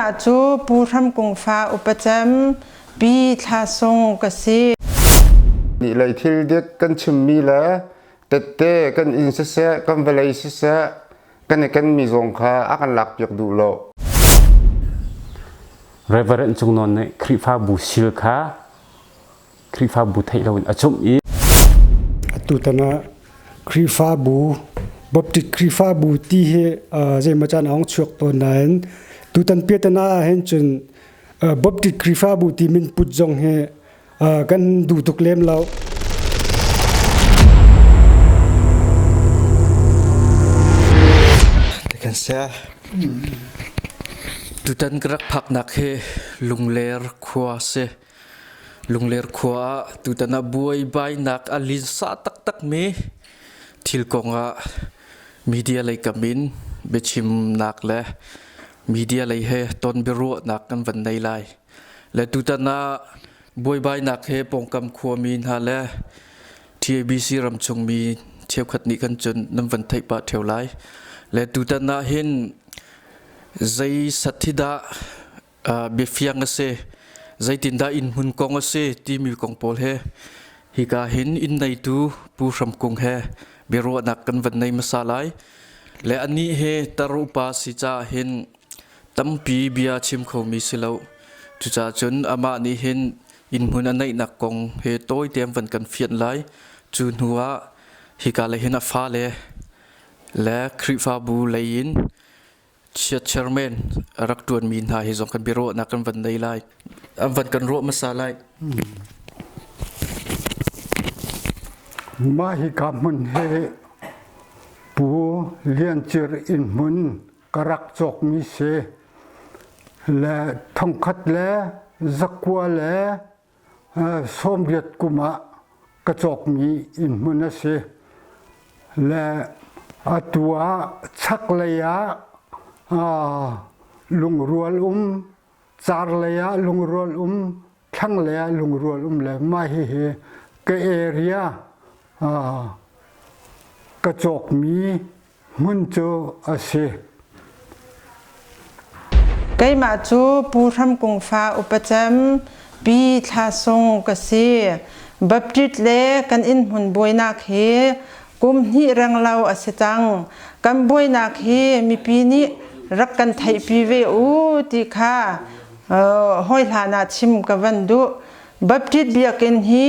Keimah cu Pu Hram Kung fa upacem Pi Thla Sung ka si. Nih lei thil dik kan chimmi le tette kan inn siseh, kan vawlei siseh, kan i kenmi zong kha a kan lakpiak duh lo. Reverend Cung Nawn nih Khrihfabu sil kha Khrihfabu theih loin a cumh i Atutan ah Khrihfabu Baptist Khrihfabu ti hi zeimaw caan a hung chuak tawn nain tutan piatana ah hin cun Baptist Khrihfabu ti min put zong hi kan duh tuk lem lo. Kan sia. Tutan ka rak phaknak hi Lungler khua si. Lungler khua ah tutan ah buaibainak a linsa taktakmi thil kongah media lei kam in biachimnak le media lei he ton biaruahnak kan van nei lai. Le tutan ah buaibainak he pawngkam khuami hna le TABC ramchung mi cheukhat nih kan cun nan van theih pah ṭheo lai. Le tutan ah hin zei sat hi dah biafiang a si, zeitindah innhmun kong a si timi kong pawl he hika hin inn neitu Pu Hram Kung he biaruahnak kan van nei hmasa lai. Le anih he tar upa si caah hin tampi bia chim khomi si lo. Cucaah cun amah nih hin innhmun a neihnak kong he tawite an van kan fianh lai. Cu hnu ah hika le hin a fale le Khrihfabu lei in Chiat chairman a rak ṭuanmi hna hi zong kan biaruahnak kan van nei lai. An van kan ruah hmasa lai. Mah hika hmun hi Pu Lian Cir inn hmun ka rak cawkmi si. Le thongkhat le zakua le 80 kum ah ka cawkmi innhmun a si. Le atu ah chaklei ah lungrual um, carlei ah lungrual um, thlanglei ah lungrual um le mah hihi ka area ka cawkmi hmun cu a si. Keimah cu Pu Hram Kung fa upacem Pi Thla Sung ka si. Baptist le kan innhmun buainak hi kum hnih renglo a si cang. Kan buainak hi mipi nih rak kan theihpi ve u ti kha hawi hlan ah chim ka van duh. Baptist biakinn hi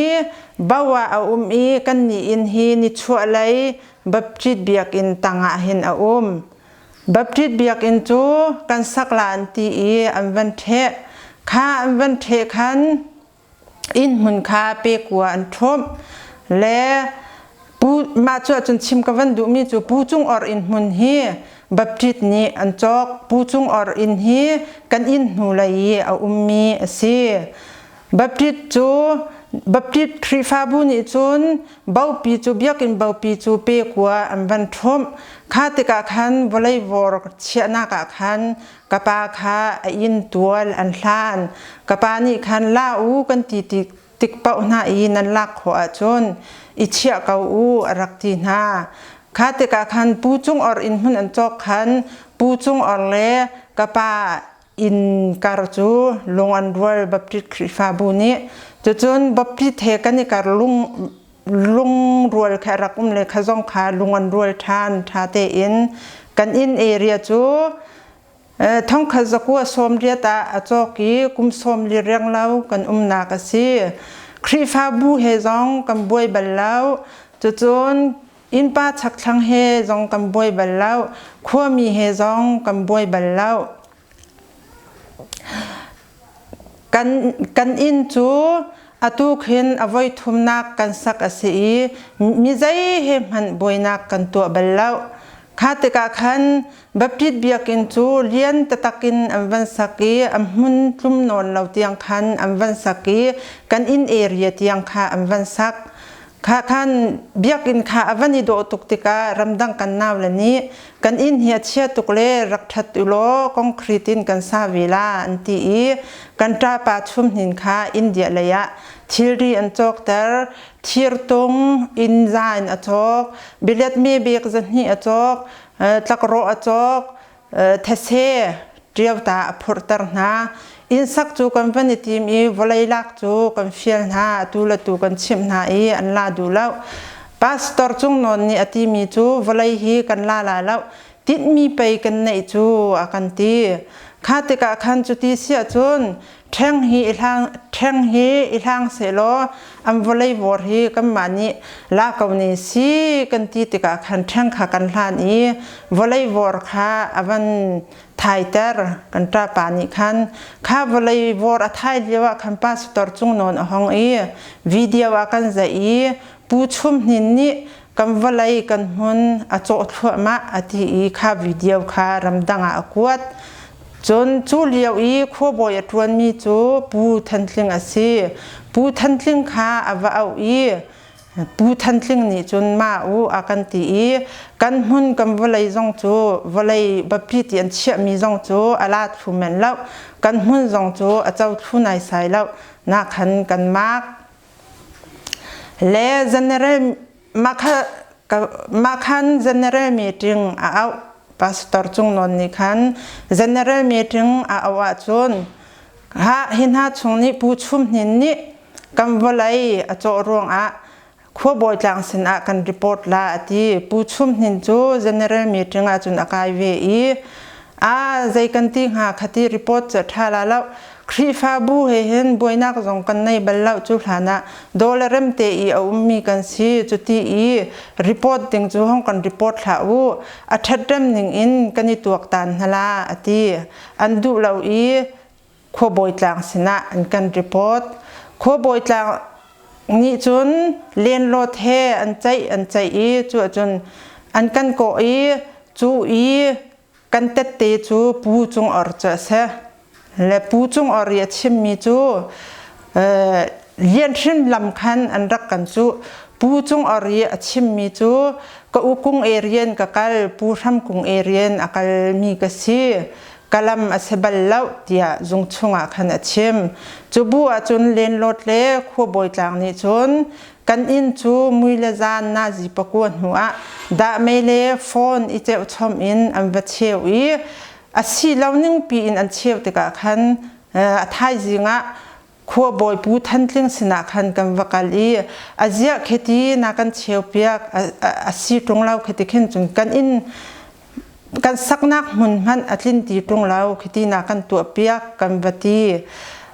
Bo ah a um i kan nih inn hi nichuahlei Baptist biakinn tangah hin a um. Baptist biakinn cu kan sak la an ti i an van ṭheh. Kha an van ṭheh khan innhmun kha pekua an ṭhumh. Le pu mah cu ahcun chim ka van duhmi cu Pu Cung Or innhmun hi Baptist nih an cawk. Pu Cung Or inn hi kan inn hnulei i a ummi a si. Baptist cu Baptist Khrihfabu nih cun bopi cu biakinn bopi cu pekua an van ṭhumh. Kha tikah khan vawlei vor chiahnak ah khan ka pa kha a inn tual an hlan. Ka pa nih khan la u kan ti tik paoh hna i nan lak khawh ahcun i chiah ko u a rak ti hna. Kha tikah khan Pu Cung Or inn hmun an cawk khan Pu Cung Or le ka pa inn kar cu lung an rual Baptist Khrihfabu nih cucun Baptist he kan i kar lung lungrual kha rak um le kha zong kha lung an rual ṭhan ṭha tein kan inn area cu thongkhat zakua 80 ah a cawk i kum 40 renglo kan umnak a si. Khrihfabu he zong kan buai bal lo. Cucun innpa chakthlang he zong kan buai bal lo. Khuami he zong kan buai bal lo. Kan inn cu atu khin a voi thumnak kan sak a si i mi zei he hmanh buainak kan tuah bal lo. Kha tikah khan Baptist biakinn cu lian taktak in an van sak i a hmun tlum nawn lo tiang khan an van sak i kan inn area tiang kha an van sak. Kha khan biakinn kha a van i dawh tuk tikah ramdang kan naule nih kan inn hi a chia tuk le rak ṭhat u law concrete in kan sa ve la an ti i kan ṭapa chumhnin kha India lei ah thilri an cawkter thirtung inn za in a cawk bilet me bek 200 a cawk tlakrawh a cawk these. Ṭiauta a phurhter hna. Inn sak cu kan van i tim i vawlei lak cu kan fial hna, atu le tu kan chimh hna i an la duh lo. Pastor Cung Nawn nih a timi cu vawlei hi kan la lai lo, tinhmi pei kan neih cu a kan ti. Kha tikah khan cuti si ahcun ṭheng hi i hlang ṭheng hi i hlang sehlaw an vawlei vawr hi kanmah nih la ko ne si kan ti tikah khan ṭheng kha kan hlan i vawlei vawr kha a van thaiter. Kan ṭapa nih khan kha vawlei vawr a thai lio ah khan pastor Cung Nawn a hong i video ah kan zaih i Pu Chum Hnin nih kan vawlei kan hmun a cawh thluahmah a ti i kha video kha ramdang ah a kuat. Cun cu lio i khuabawi a ṭuanmi cu Pu Than Tling a si. Pu Than Tling kha a va auh i Pu Than Tling nih cun mah u a kan ti i kan hmun kan vawlei zong cu vawlei biapi ti an chiahmi zong cu a la thlu men lo, kan hmun zong cu a co thlu naisai lo, na khan kan maak. Le general mah khan general meeting a auh. Pastor Cung Nawn nih khan general meeting a auh ahcun ha hi hna chung nih Pu Chum Hnin nih kan vawlei a cawh ruangah khuabawi tlang sinah kan report la a ti. Pu Chum Hnin cu general meeting ahcun a kai ve i a zei kan ti hnga khati report cu a ṭha la lo. Khrihfabu he hin buainak zong kan nei bal lo, cu hlan ah dawle remte i a ummi kan si. Cuti i report ding cu hong kan report hlah u, a ṭhatrem ning in kan i tuaktan hna la a ti. An duh lo i khuabawi tlang sinah an kan report. Khuabawi tlang nih cun lenlawt he an ceih an ceih i cu ahcun an kan kawh i cu i kan tette cu Pu Cung Or cu a si. Le Pu Cung Or i a chimmi cu Lianhrin lam khan an rak kan cuh. Pu Cung Or i a chimmi cu ka u Kung area in ka kal, Pu Hram Kung area in a kalmi ka si. Ka lam a si bal lo tiah zung chungah khan a chim. Cu bu ahcun lenlawt le khuabawi tlang nih cun kan inn cu mui le zan nazi pakua hnu ah dahmei le phone i ceuhchom in an va cheu i a si lo ning pi in an cheu tikah khan a thaizing ah khuabawi Pu Than Tling sinah khan kan va kal i a ziah khiti na kan cheu piak, a si ṭung lo khiti khin cun kan inn kan saknak hmun hmanh a tlin ti ṭung lo khiti na kan tuah piak kan va ti.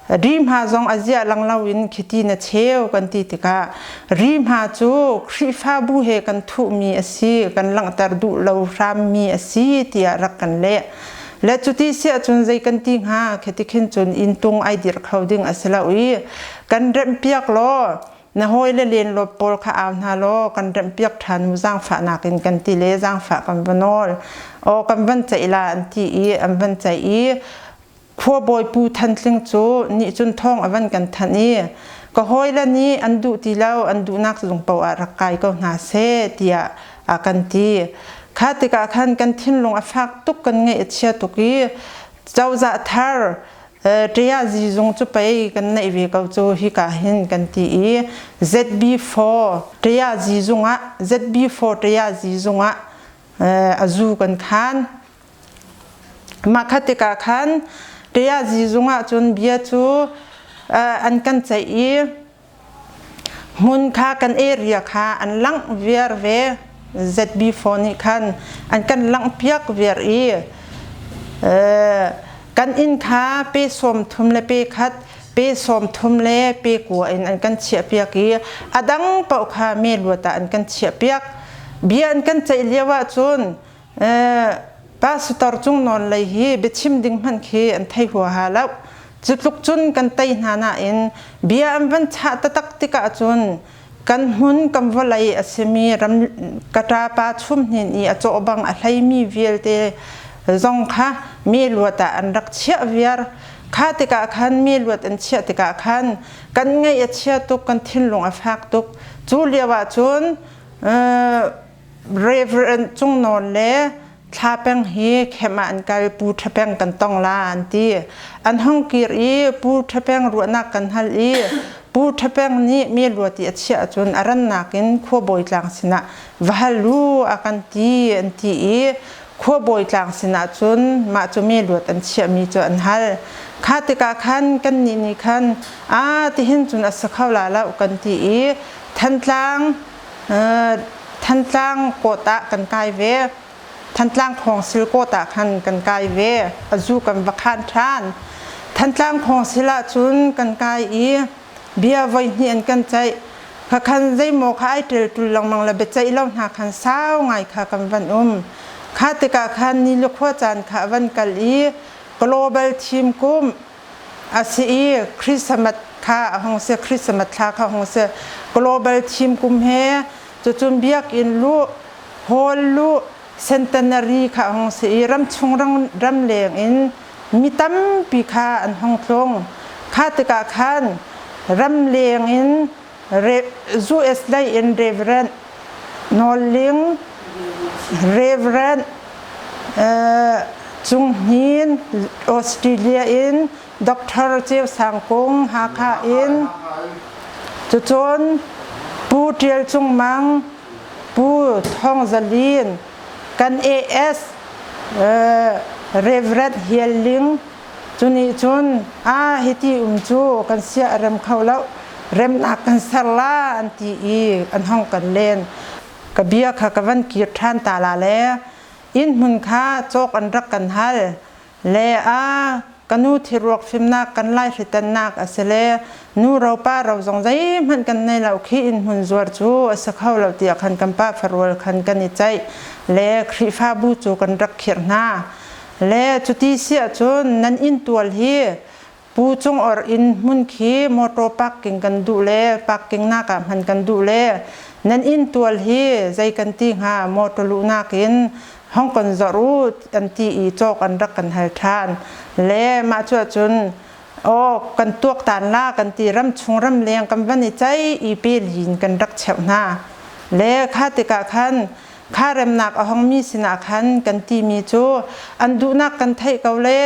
Rihma zong a ziah lang loin khiti na cheu kan ti tikah rihma cu Khrihfabu he kan thuhmi a si, kan langhter duh lo hrammi a si tiah rak kan leh. Le cuti si ahcun zei kan ti hnga? Khiti khin cun inntung ai dirh kho ding a si lo i kan remhpiak law na hawile lenlawt pawl kha au hna law kan remhpiak ṭhan mu, zaangfahnak in kan ti le zaangfah kan va nawl. Aw, kan van ceih la an ti i an van ceih i khuabawi Pu Than Tling cu nih cun thawng a van kan thanh i ka hawile nih an duh ti lo, an duhnak zung paoh ah rak kai ko hna seh tiah a kan ti. Kha tikah khan kan thinlung a fak tuk, kan ngaih a chia tuk i cozah thar ṭia zizung cu pei kan neih ve ko cu hika hin kan ti i ZB4 ṭia zizung ah ZB4 ṭia zizung ah a zu kan khan. Mah kha tikah khan ṭia zizung ah cun bia cu an kan ceih i Hmun kha kan area kha an langh viar ve. ZB4 nih khan an kan langhpiak viar i kan inn kha pe 30 le pe khat, pe 30 le pe kua in an kan chiahpiak i a dang paoh kha me luat ah an kan chiahpiak. Bia an kan ceih lio ahcun Pastor Cung Nawn lei hi biachim ding hmanh khi an thei huaha lo. Cu tluk cun kan tei hna nain bia an van chah taktak tikah cun kan hmun kan vawlei a simi ram ka ṭapa chum hnin i a cawh bang a hleimi vialte zong kha mi luat ah an rak chiah viar. Kha tikah khan mi luat an chiah tikah khan kan ngaih a chia tuk, kan thinlung a fak tuk. Cu lio ah cun Reverend Cung Nawl le Thla Peng hi khem ah an kal. Pu Ṭha Peng kan tong la an ti. An hung kir i Pu Ṭha Peng ruahnak kan hal i Pu Ṭha Peng nih mi luati a chiah ahcun a rannak in khuabawi tlang sinah va hal u a kan ti an ti i Khuabawi tlang sinah cun mah cu me luat an chiahmi cu an hal. Kha tikah khan kannih nih khan aa tihin cun a si kho la lo kan ti i Thantlang Thantlang kawt ah kan kai ve. Thantlang khawngsil kawt ah khan kan kai ve. A zu kan va khan ṭhan. Thantlang khawngsil ah cun kan kai i bia voi hnih an kan ceih. Khakhan zeimaw kha ai ṭelṭul lengmang le biaceih lo hna khan sau ngai kha kan van um. Kha tikah khan ni le khua caan kha a van kal i global thim kum a si i Christmas kha a hung si Christmas thla kha hung si global thim kum he cucun biakinn luh hall luh centenary kha a hung si i ramchung ramleng in mi tampi kha an hung tlung. Kha tikah khan ramleng in US lei in Reverend Nawl Ling, Reverend Cung Hnin, Australia in Dr. Ceu Sang Kung, Hakha in cucun Pu Ṭial Cung Mang, Pu Thawng Za Lin, kan AS Reverend Hial Ling cu nih cun a hiti um cu kan sia a rem kho lo remnak kan ser la an ti i an hong kan len ka bia kha ka van kir ṭhan ta la le inn hmun kha cawk an rak kan hal le a ka nu thiruak fimnak kan lai hritannak a si le nu ro pa ro zong zeihmanh kan nei lo khi inn hmun zuar cu a si kho lo tiah khan kan pa farual khan kan i ceih le Khrihfabu cu kan rak khirh hna le cuti si ahcun nan inn tual hi Pu Cung Or inn hmun khi motor parking kan duh le parking nak ah hman kan duh le nan inn tual hi zei kan ti hnga motor luhnak in hong kan zawr u an ti i cawk an rak kan hal ṭhan le mah cu ahcun aw kan tuaktan la kan ti ram chung ram leng kan van i cei i pe lin kan rak cheuh hna le kha tikah khan kha remnak a hongmi sinah khan kan timi cu an duhnak kan theih ko le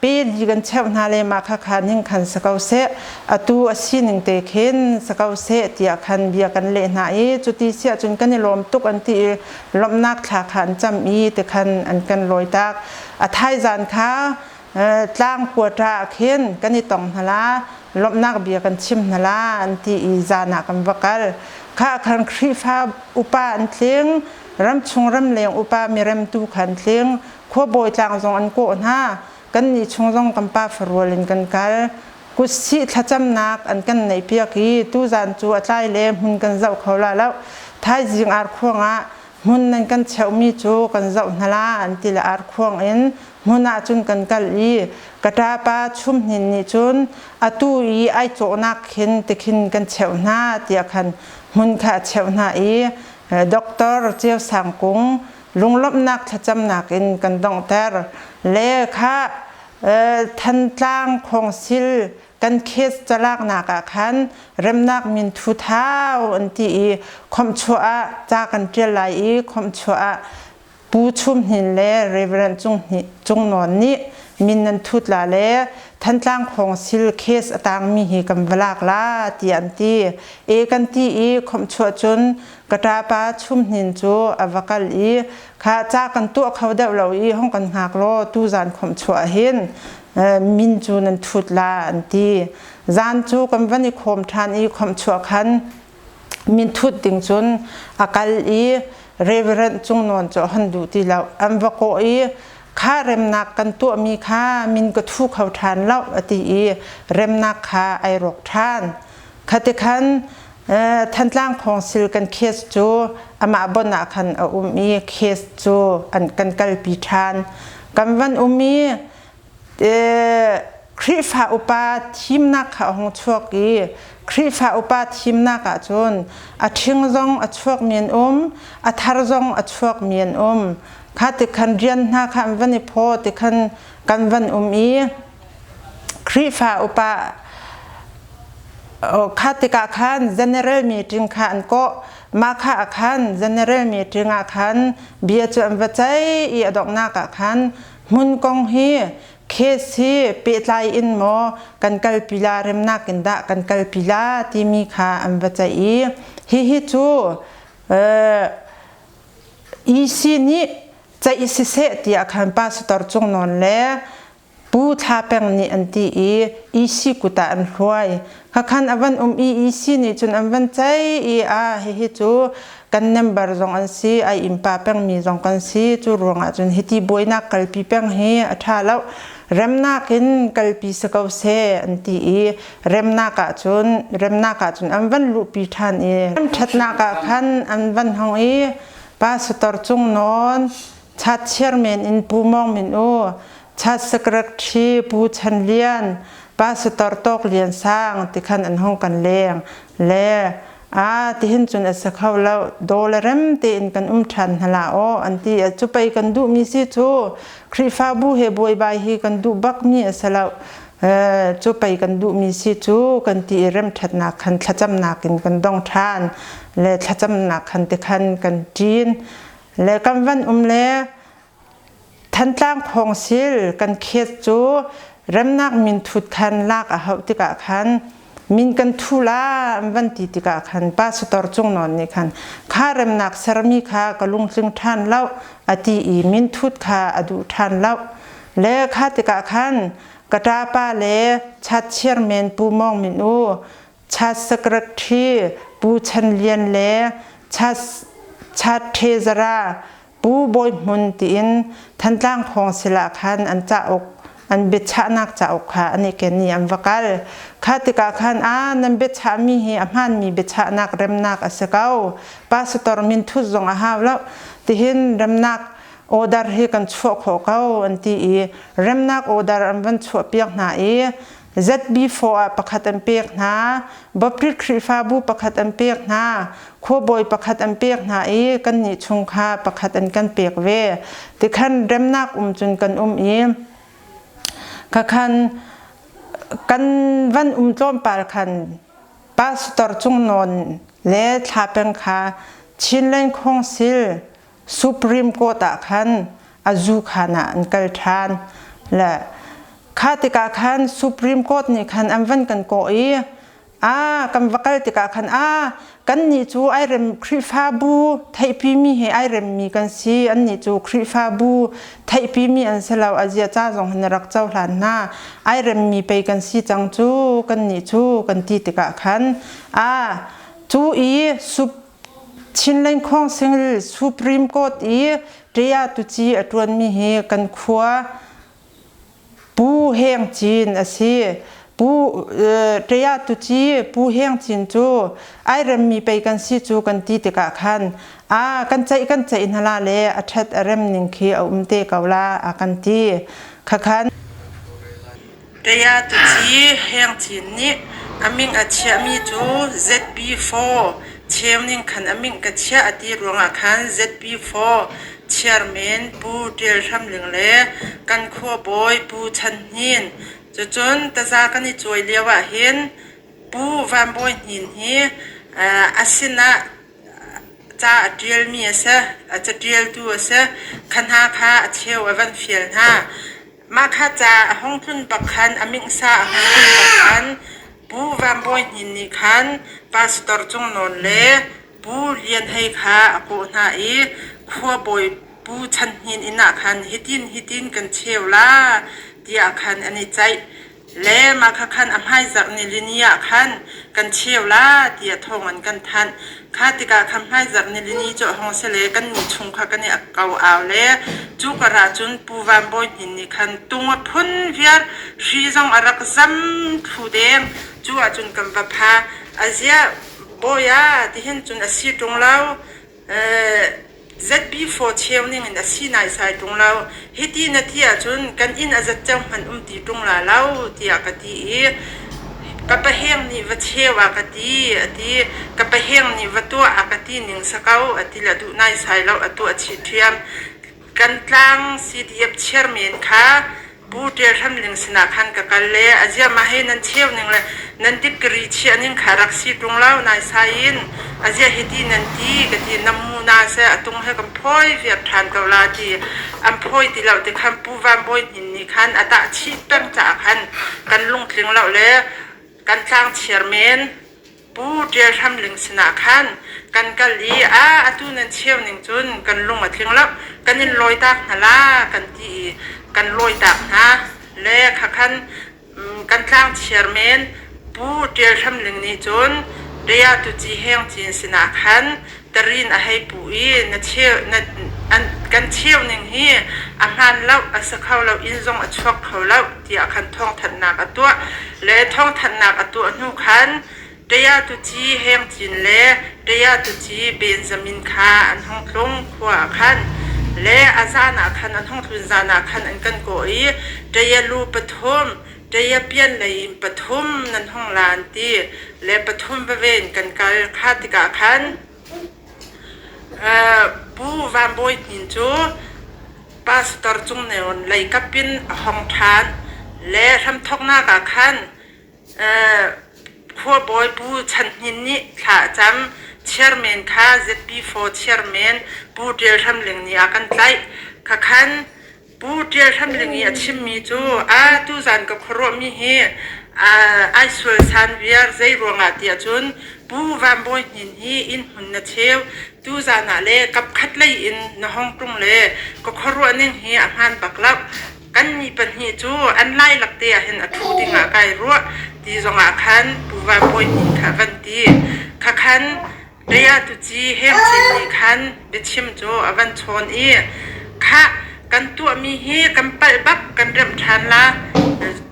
pe li kan cheuh hna le mah kha kha ning khan si ko seh atu a sining te khin si ko seh tiah khan bia kan leh hna i cuti si ahcun kan i lawm tuk an ti i lawmhnak thla kha an cam i ti khan an kan lawi tak a thaizan kha tlang kuata ah khin kan i tong hna la lawmhnak bia kan chim hna la an ti i zan ah kan va kal kha khan Khrihfa upa an tling ramchung ramleng upa miremtu kha an tling khuabawi tlang zong an kawh hna kannih chung zong kan pa farual in kan kal kutsih thlacamnak an kan neihpiak i tuzan cu a tlai le hmun kan zoh kho la lo thaizing arkhuang ah hmun nan kan cheuhmi cu kan zoh hna la an ti le arkhuang in hmun ah cun kan kal i ka ṭapa chumhnin nih cun atu i ai cawhnak khin tikhin kan cheuh hna tiah khan hmun kha a cheuh hna i Doctor Ceu Sang Kung lunglawmhnak thlacamnak in kan donghter le kha Thantlang khawngsil kan case calaknak ah khan remnak min thu thau an ti i khomhchuah ah ca kan ṭial lai i khomhchuah ah Pu Chum Hnin le Reverend Cung, Cung Nawn nih min nan thut la le Thantlang khawngsil case a tangmi hi kan va lak la ti an ti. E kan ti i khomhchuah cun ka ṭapa Chum Hnin cu a va kal i kha ca kan tuah kho deuh lo i hong kan hngak law tuzan khomhchuah hin min cu nan thut la an ti. Zan cu kan van i khawm ṭhan i khomhchuah khan min thut ding cun a kal i Reverend Cung Nawn cu a hon duh ti lo. An va kawh i kha remnak kan tuahmi kha min ka thu kho ṭhan lo a ti i remnak kha ai rawk ṭhan. Khati khan Thantlang Khawngsil kan case cu amah bon ah khan a um i case cu an kan kalpi ṭhan. Kan van um i Khrihfa upa thimnak kha a hung chuak i Khrihfa upa thimnak ahcun a ṭhing zong a chuakmi an um, a thar zong a chuakmi an um. Kha ti khan rian hna kha an van i phaw ti khan kan van um i Khrihfa upa kha tikah khan general meeting kha an kawh. Mah kha ah khan general meeting ah khan bia cu an va ceih i a donghnak ah khan hmun kong hi case hi pehtlai in maw kan kalpi la remnak in dah kan kalpi la timi kha an va ceih i hihi cu EC nih Ceih siseh tiah khan pastor Cung Nawn le Pu Thla Peng nih an ti i EC kut ah an hluai. Khakhan a van um i EC nih cun an van ceih i a hihi cu kan member zong an si, ai innpa pengmi zong kan si. Cu ruangah cun hiti buainak kalpi peng hi a ṭha lo. Remnak in kalpi si ko seh an ti i remnak ahcun remnak ahcun an van luhpi ṭhan i remṭhatnak ah khan an van hong i Pastor Cung Nawn, Chat Chairman in Pu Mawng Min U, Chat Secretary Pu Chan Lian, Pastor Tawk Lian Sang tikhan an hong kan leng le a tihin cun a si kho lo daw le rem tein kan um ṭhan hna la aw an ti cu pei kan duhmi si cu Khrihfabu he buaibai hi kan duh bakmi a si lo cu pei kan duhmi si cu kan ti i remṭhatnak khan thlacamnak in kan dong ṭhan le thlacamnak khan ti khan kan ṭin le kan van um le Thantlang khawngsil kan khet cu remnak minthut khan lak a hauh tikah khan min kan thu la an van ti tikah khan pastor Cung Nawn nih khan kha remnak sermi kha ka lungtling ṭhan lo a ti i minthut kha a duh ṭhan lo le kha tikah khan ka ṭapa le chat chairman Pu Mawng Min U chat secretary Pu Chan Lian le chat chat treasurer Pu Bawi Hmun tiin Thantlang Khawngsil ah khan an cauk an biachahnak cauk kha an i ken i an va kal. Kha tikah khan a nan biachahmi hi a hmaanmi biachahnak remnak a si ko. Pastor minthut zong a hau lo. Tihin remnak order hi kan chuah khawh ko an ti i remnak order an van chuahpiak hna i ZB4 ah pakhat an pek hna, Baptist Khrihfabu pakhat an pek hna, khuabawi pakhat an pek hna i kannih chung kha pakhat an kan pek ve. Tikhan remnak um cun kan um i khakhan kan van um tlawmpal khan pastor Cung Nawn le Thla Peng kha Chinland Council Supreme Court ah khan a zu khan ah an kal ṭhan. Le kha tikah khan Supreme Court nih khan an van kan kawh i a kan va kal tikah khan a kannih cu ai rem Khrihfabu theihpimi he ai remmi kan si annih cu Khrihfabu theihpimi an si lo a zia ca zong hin rak cohlan hna ai remmi pei kan si cang cu kannih cu kan ti tikah khan a cu i sup Chinland Council Supreme Court i ṭia tuci a ṭuanmi hi kan khua Pu Heng Cin a si. Pu ṭia tuci Pu Heng Cin cu ai remmi pei kan si cu kan ti tikah khan a kan ceih kan ceih hna la le a ṭhat a rem ning khi a um te ko la a kan ti. Khakhan Kaya tuci Heng Cin nih a min a chiahmi cu ZB4 cheuning khan a min ka chiah a ti ruangah khan ZB4 chairman Pu Ṭial Hram Ling le kan khuabawi Pu Chan Hnin cucun taza kan i cuai lio ahhin Pu Van Bawi Hnin hi a sinah ca a ṭialmi a si, a caṭialtu a si. Kha hna kha a cheu a van fial hna. Mah kha ca a hung tlun bak khan a mingsa a hung tlun bak khan Pu Van Bawi Hnin nih khan Pastor Cung Nawn le Pu Lian Hei kha a kawh hna i khuabawi Pu Chan Hnin inn ah khan hitin hitin kan cheu la tiah khan an i ceih. Le mah kha khan a hmaizarh nilini ah khan kan cheu la tiah thawng an kan thanh. Kha tikah khan hmaizarh nilini cu a hung si le kannih chung kha kan i ko au le cu karah cun Pu Van Bawi Hnin nih khan tung a phun viar hri zong a rak zam thlu deng. Cu ahcun kan va pha. Aziah bawi ah tihin cun a si ṭung lo. ZB4 cheu ningin a si naisai ṭung lo. Hiti na ti ahcun kan inn a zat ceu hmanh um ti ṭung la lo tiah ka ti i ka paheng nih va cheu a ka ti a ti. Ka paheng nih va tuah a ka ti ning si ko a ti le duh naisai lo a tuah chih ṭhiam. Kan tlang CDF chairman kha Pu Ṭial Hram Ling sinah khan ka kal le a ziah mah hi nan cheu ning le nan dikri chiah ning kha rak si ṭung lo naisai in a ziah hiti nan ti ka ti nam mu na seh a tung he kan phawi viar ṭhan ko la ti an phawi ti lo ti khan Pu Van Bawi Hnin nih khan a tah chih peng caah khan kan lungtling lo le kan tlang chairman Pu Ṭial Hram Ling sinah khan. Kan kal i a atu nan cheu ning cun kan lung a tling lo. Kan in lawitak hna la kan ti i kan lawitak hna. Le khakhan kan tlang chairman Pu Ṭial Hram Ling nih cun Daya Tuci Heng Cin sinah khan tarin a hei pu i na cheu na an kan cheu ning hi a hmaan lo a si kho lo inn zong a chuak kho lo tiah khan thawngthanhnak a tuah le thawngthanhnak a tuah hnu khan Taya tuci Heng Cin le Taya tuci Benjamin kha an hung tlung khua ah khan le a zan ah khan an hung tlun zan ah khan an kan kawh i Taya lu pathum Taya pian lei in pathum nan hung la an ti le pathum veve in kan kal kha tikah khan Pu Van Bawi Hnin cu pastor Cung Neon lei kap in a hong ṭhan le hramthawknak ah khan Khuabawi Pu Chan Hnin nih thla a cam. Chairman kha ZP4 chairman Pu Ṭial Hram Ling nih a kan tlaih. Khakhan Pu Ṭial Hram Ling i a chimmi cu a tuzan ka khuaruahmi hi ai sual san viar zei ruangah tiah cun Pu Van Bawi Hnin hi inn hmun na cheu tuzan ah le kapkhat lei in na hong tlung le ka khuaruah ning hi a hmaan bak lo. Kannih pahnih cu an lailak te ah hin a ṭhu dingah kai ruah ti zongah khan Pu Van Bawi Hnin kha a van ti. Khakhan Daya tuci Hem Cin nih khan biachim cu a van chawn i khah kan tuahmi hi kan palh bak kan remh ṭhan la.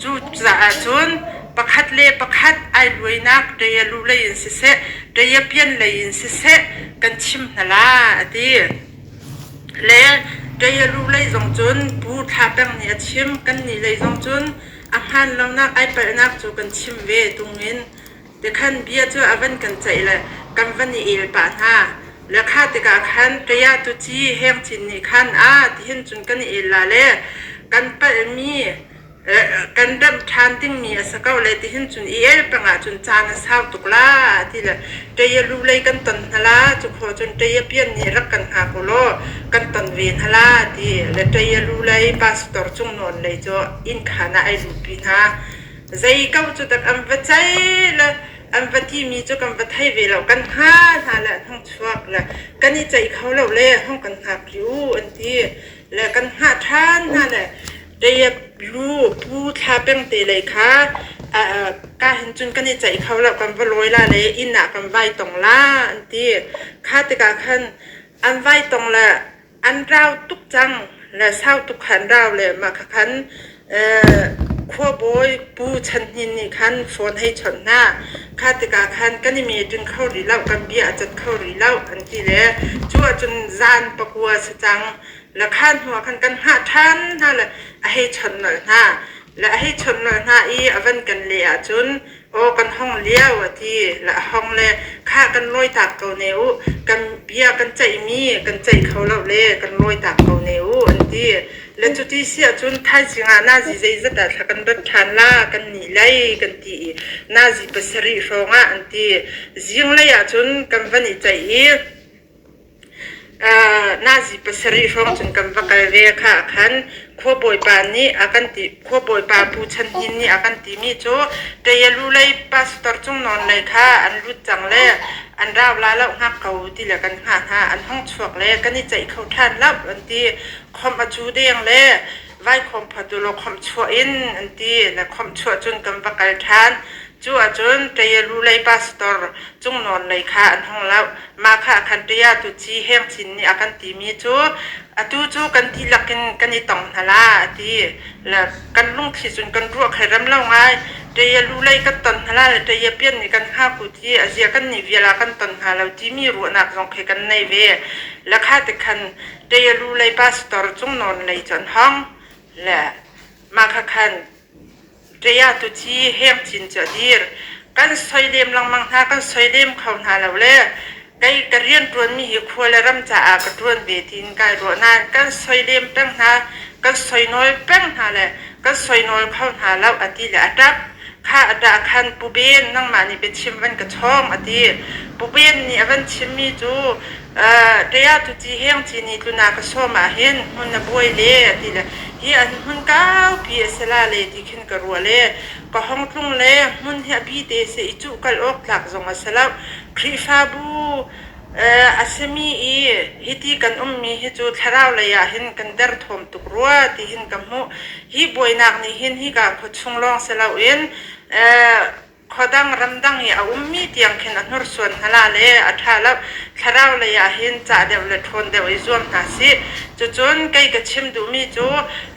Cu caah cun pakhat le pakhat ai luainak Daya lu lei in siseh, Daya pian lei in siseh kan chim hna la a ti. Le Ṭayalu lei zong cun Pu Thla Peng nih a chim. Kannih lei zong cun a hmaan lonak ai palhnak cu kan chim ve tungin tikhan bia cu a van kan ceih le kan van i el pah hna. Le kha tikah khan Ṭaya tuci Heng Cin nih khan a tihin cun kan i el la le kan palhmi kan remh ṭhan dingmi a si ko le tihin cun i el peng ahcun caan a sau tuk la ti le ṭei lu lei kan ton hna la cu khaw cun ṭei pian nih rak kan hngak u law kan ton ve hna la ti le ṭei lu lei pastor cung nawn lei cu inn khaan ah ai luhpi hna zei ko cu dak an va cei le an va timi cu kan va thei ve lo kan hnga hna le an hung chuak le kan i ceih kho lo le hung kan hngak rih u an ti le kan hngah ṭhan hna le Lu Pu Thla Peng te lei kha ka hin cun kan i ceih kho lo kan va lawi la le inn ah kan vai tong la an ti. Kha tikah khan an vai tong le an rau tuk cang le sau tuk khan rau le mah kha khan khuabawi Pu Chan Hnin nih khan phone hei chawnh hna. Kha tikah khan kan i meeting kho rih lo kan bia a cat kho rih lo an ti le cu ahcun zan pakua si cang. Le khan hnuah khan kan hngah ṭhan hna le a hei chawnh nolh hna. Le a hei chawnh nolh hna i a van kan leh ahcun aw kan hong lio a ti. Le a hong le khah kan lawitak ko ne u kan bia kan ceihmi kan ceih kho lo le kan lawitak ko ne u an ti. Le cuti si ahcun thaizing ah nazi zeizat ah thla kan rat ṭhan la kan nih lei kan ti i nazi pasarih hrawng ah an ti. Zinglei ahcun kan van i ceih i Nazi pasarih hrawng cun kan va kal ve kha khan khuabawipa nih a kan ti khuabawipa Pu Chan Hnin nih a kan timi cu Ṭayalu lei pastor Cung Nawn lei kha an lut cang le an rau la lo hngak ko ti le kan hngah hna an hung chuak le kan i ceih kho ṭhan lo an ti khomh a cu deng le vaikhawm phat u law khomh chuah in an ti le khomh chuah cun kan va kal ṭhan Cu ahcun Ṭayalu lei pastor Cung Nawn lei kha an hung lo. Mah kha khan Ṭaya tuci Heng Cin nih a kan timi cu atu cu kan dihlak in kan i tong hna la a ti. Le kan lungthli cun kan ruah khai rem lo ngai. Ṭayalu lei kan ton hna la le Ṭaya pian nih kan hngak u ti a zia kan nih vial ah kan ton hna lo timi ruahnak zong khi kan nei ve. Le kha ti khan Ṭayalu lei pastor Cung Nawn lei cu an hong. Le mah kha khan Ṭia tuci Heng Cin cu a dir. Kan soilem lengmang hna, kan soilem kho hna lo le kei ka rianṭuanmi hi khua le ram caah ka ṭuan ve tiin kai ruah nain kan soilem peng hna, kan soinawl peng hna le kan soinawl kho hna lo a ti le a ṭap. Kha a ṭah khan Pu Ben nangmah nih biachim van ka chawng a ti. Pu Ben nih a van chimmi cu Ṭia tuci Heng Ci nih tlun ah ka sawm ahhin hmun a buai le a ti le hi an hmun kaupi a si la le ti khin ka ruah le ka hong tlung le hmun hi a bi te si i cuh kal awk tlak zong a si lo. Khrihfabu A simi i hiti kan ummi hi cu thlarau lei ah hin kan derthawm tuk rua ti hin ka hmuh. Hi buainak nih hin hika khuachung lawng si loin khuadang ramdang i a ummi tiang khin a hnursuan hna la le a ṭha lo. Thlarau lei ah hin cah deuh le ṭhawn deuh i zuam hna sih. Cucun kei ka chim duhmi cu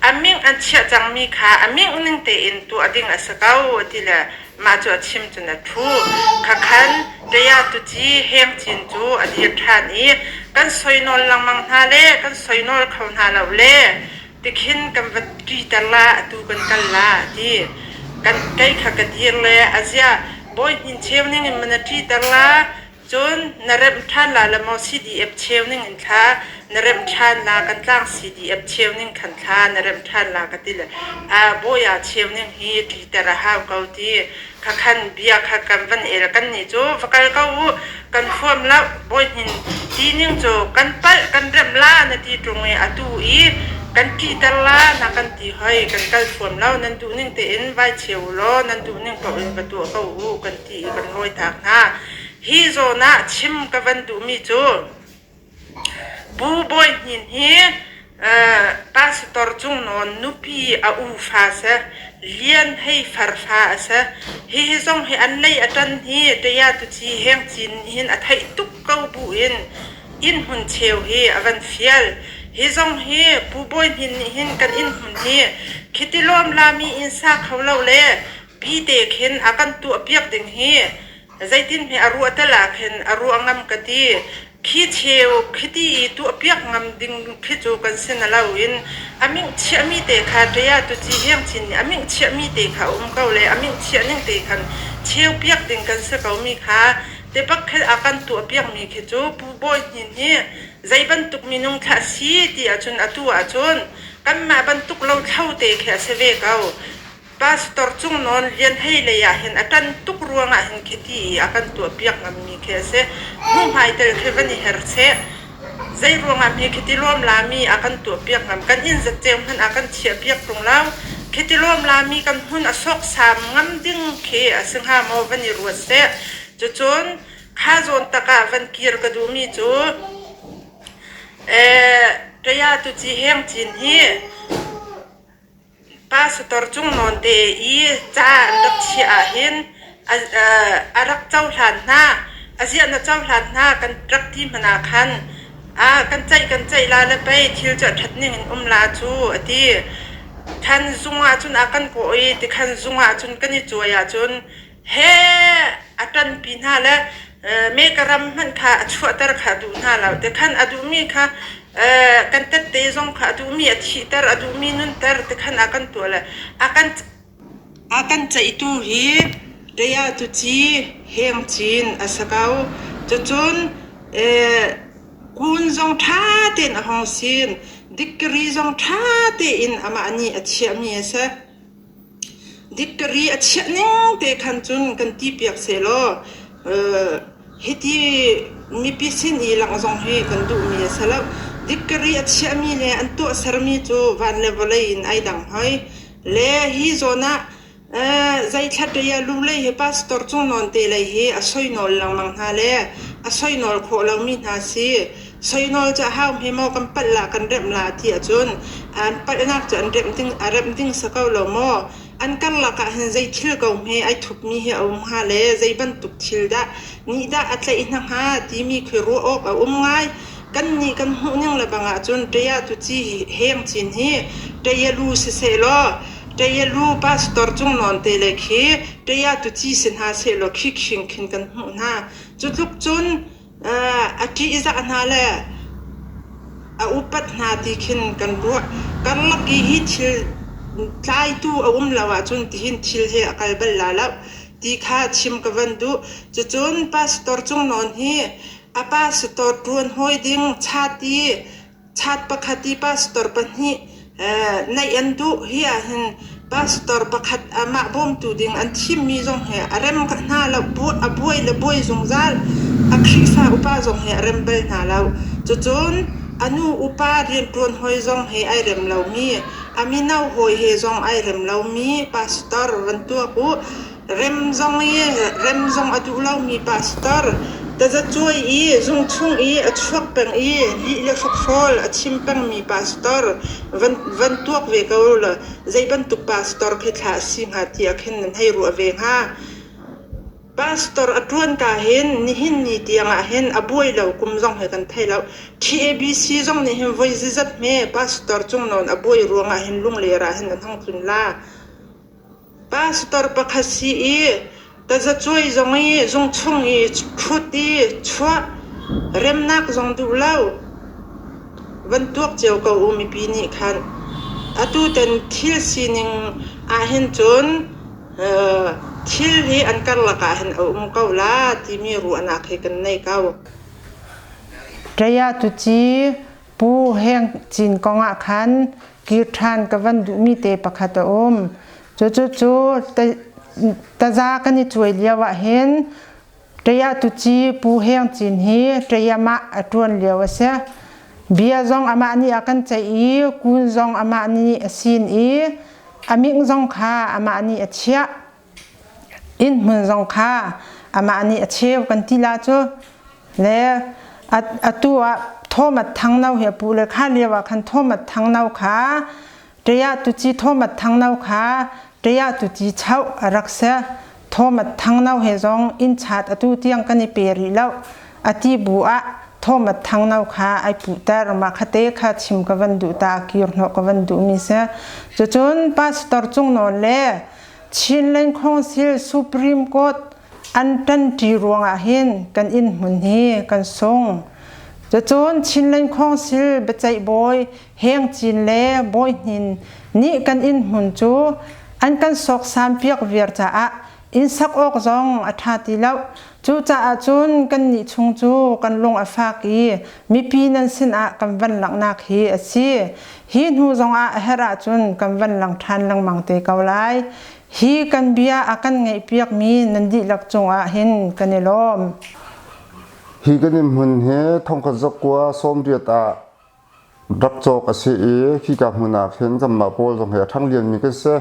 a ming an chiah cangmi kha a ming ning tein tuah ding a si ko ti le Mah cu a chim cun a ṭhu. Khakhan Taya tuci Heng Cin cu a dir ṭhan i kan soinawl lengmang hna le kan soinawl kho hna lo le tikhin kan va ṭiter la atu kan kal la a ti. Kan kei kha ka dir le a ziah bawi hnin cheu ning in mana ṭiter la Cun na remh ṭhan la le maw CDF cheu ning in thla na remh ṭhan la kan tlang CDF cheu ning khan thla na remh ṭhan la ka ti le a bawi ah cheu ning hi ṭiter a hau ko ti kha khan bia kha kan van el kan nih cu va kal ko u kan huam lo bawi hnin ti ning cu kan palh kan remh la na ti ṭung i atu i kan ṭihter la na kan ti hoi kan kal huam lo nan duh ning tein vai cheu u law nan duh ning paoh in va tuah ko u kan ti i kan rawitak hna. Hi zawn ah chim ka van duhmi cu Pu Bawi Hnin hi pastor Cung Nawn nupi a u fa si, Lian Hei far fa a si. Hihi zong hi an lei a ṭan hi Taya Tuci Heng Cin hin a theih tuk ko bu in inn hmun cheu hi a van fial. Hi zong hi Pu Bawi Hnin nih hin kan inn hmun hi khiti lawm lami inn sa kho lo le Pi te khin a kan tuahpiak ding hi zeitin hme a ruah tel ah khin a ruah ngam ka ti. Khi cheu khiti i tuahpiak ngam ding khi cu kan si na lo in a ming chiahmi te kha ṭia tuci heng chin nih a ming chiahmi te kha a um ko le a ming chiah ning te khan cheu piak ding kan si ko mi kha te bak khin a kan tuahpiak mi khi cu Pu Bawi Hnin hi zei bantuk minung thlah si ti ahcun atu ahcun kanmah bantuk lo thlo te khi a si ve ko. Pastor Cung Nawn Lian Hei lei ah hin a ṭan tuk ruangah hin khiti i a kan tuahpiak ngammi khi a si. Hnuhmai tel khi van i her seh. Zei ruangah hme khiti lawm lami a kan tuahpiak ngam? Kan inn zatceu hmanh a kan chiahpiak ṭung lo. Khiti lawm lami kan hmun a sawksam ngam ding khi a si hnga maw van i ruat seh. Cucun kha zawn tak ah van kir ka duhmi cu Ṭaya tuci heng cin hi Pastor Cung Nawn te i ca an rak chiah ahhin a rak cohlan hna. A ziah na cohlan hna kan rak ti hmanh ah khan kan ceih kan ceih la le pei thil cu a ṭhat ning in um la cu a ti. Khan zung ahcun a kan kawh i tikhan zung ahcun kan i cuai ahcun he a ṭanpi hna le meka ram hmanh kha a chuahter kha a duh hna lo. Tikhan a duhmi kha kan tette zong kha a duhmi a thihter, a duhmi nunter tikhan a kan tuah le a kan a kan ceihtu hi Daya Tuci Heng Cin a si ko. Cucun kun zong ṭha tein a hong sin, degree zong ṭha tein amah nih a chiahmi a si. Dictory a chiah ning te khan cun kan ti piak sehlaw hiti mipi sin i langh zong hi kan duhmi a si lo. Dictory a chiahmi le an tuahsermi cu van le vawlei in ai dang hoi. Le hi zawn ah zeithla ṭia lu lei hi pastor Cung Nawn te lei hi a soi nawl lengmang hna le a soi nawl khawh lomi hna si. Soinawl cu a hau hme maw kan palh la kan remh la ti ahcun an palhnak cu an remh ding a remh ding si ko lo maw? An karlak ah hin zei thil ko hme ai thupmi hi a um hnga le zei bantuk thil dah nih dah a tlaih hna hnga timi khi ruah awk a um ngai. Kannih kan hmuh ning le bang ahcun ṭaya tu ci heng cin hi ṭaya lu siseh law ṭaya lu pastor Cung Nawn te le khi ṭaya tu ci si hna sehlaw khi khing khin kan hmuh hna. Cu tluk cun a ṭihzah hna le a upat hna ti khin kan ruah. Karlak i hi thil tlaitu a um lo ahcun tihin thil hi a kal bal la lo ti kha chim ka van duh. Cucun pastor Cung Nawn hi a pastor ṭuan hawi ding chati Chat pakhat i pastor pahnih neih an duh. Hi ahhin pastor pakhat amah bawmtu ding an thimmi zong hi a rem hna lo. A buai le buai zungzal. A Khrihfa upa zong hi a rem bal hna lo. Cucun a nu upa rianṭuan hawi zong he ai rem lomi, a mino hawi he zong ai rem lomi pastor van tuak u. Rem zong i rem zong a duh lomi pastor. Tazacuai i zung chung i a chuak peng i lih le hrokhrawl a chim pengmi pastor van tuak ve ko law zei bantuk pastor khi thla a si hnga ti ah khin nan hei ruah ve hnga. Pastor a ṭuan ka hin nihin ni tiang ah hin a buai lo kum zong hi kan thei lo. TABC zong nih hin voi zizat hme pastor cung nawn a buai ruangah hin Lungler ah hin an hung tlun la. Pastor pakhat si i tazacuai zong i zung chung i ṭhut i chuah remnak zong duh lo. Van tuak cio ko u mipi nih khan. Atu tan thil sining ah hin cun thil hi an karlak ah hin a um ko la timi ruahnak hi kan nei ko. Ṭaya tuci Pu Heng Cin kong ah khan kir ṭhan ka van duhmi te pakhat a um. Cucu cu taza kan i cuai lio ah hin Ṭaya tuci Pu Heng Cin hi ṭayam ah a ṭuan lio a si. Bia zong amah nih a kan ceih i kun zong amah nih a sin i a ming zong kha amah nih a chiah. Inn hmun zong kha amah nih a cheu kan ti la cu. Le atu ah Thomas Thangno hi a pu le kha lio ah khan Thomas Thangno kha Ṭaya tuci Thomas Thangno kha Ṭaya tuci chauh a rak si. Thomas Thangno he zong inn chat atu tiang kan i pe rih lo. A ti bu ah Thomas Thangno kha ai puhter. Mah khate kha chim ka van duh ta kir hnawh ka van duhmi si. Cucun Pastor Cung Nawl le Chinland Council Supreme Court an ṭanṭi ruangah hin kan inn hmun hi kan sung. Cucun Chinland Council biaceih bawi Heng Cin le Bawi Hnin nih kan inn hmun cu an kan sawksam piak viar caah inn sak awk zong a ṭha ti lo. Cucaah cun kannih chung cu kan lung a fak i mipi nan sinah kan van langhnak hi a si. Hi hnu zongah a herh ahcun kan van lang ṭhan lengmang te ko lai. Hi kan bia a kan ngaihpiakmi nan dihlak cungah hin kan i lawm. Hi kan inn hmun hi thongkhat zakua sawmriat ah rak cawk a si i khika hmun ah khin kanmah pawl zong hi a ṭhang lianmi kan si.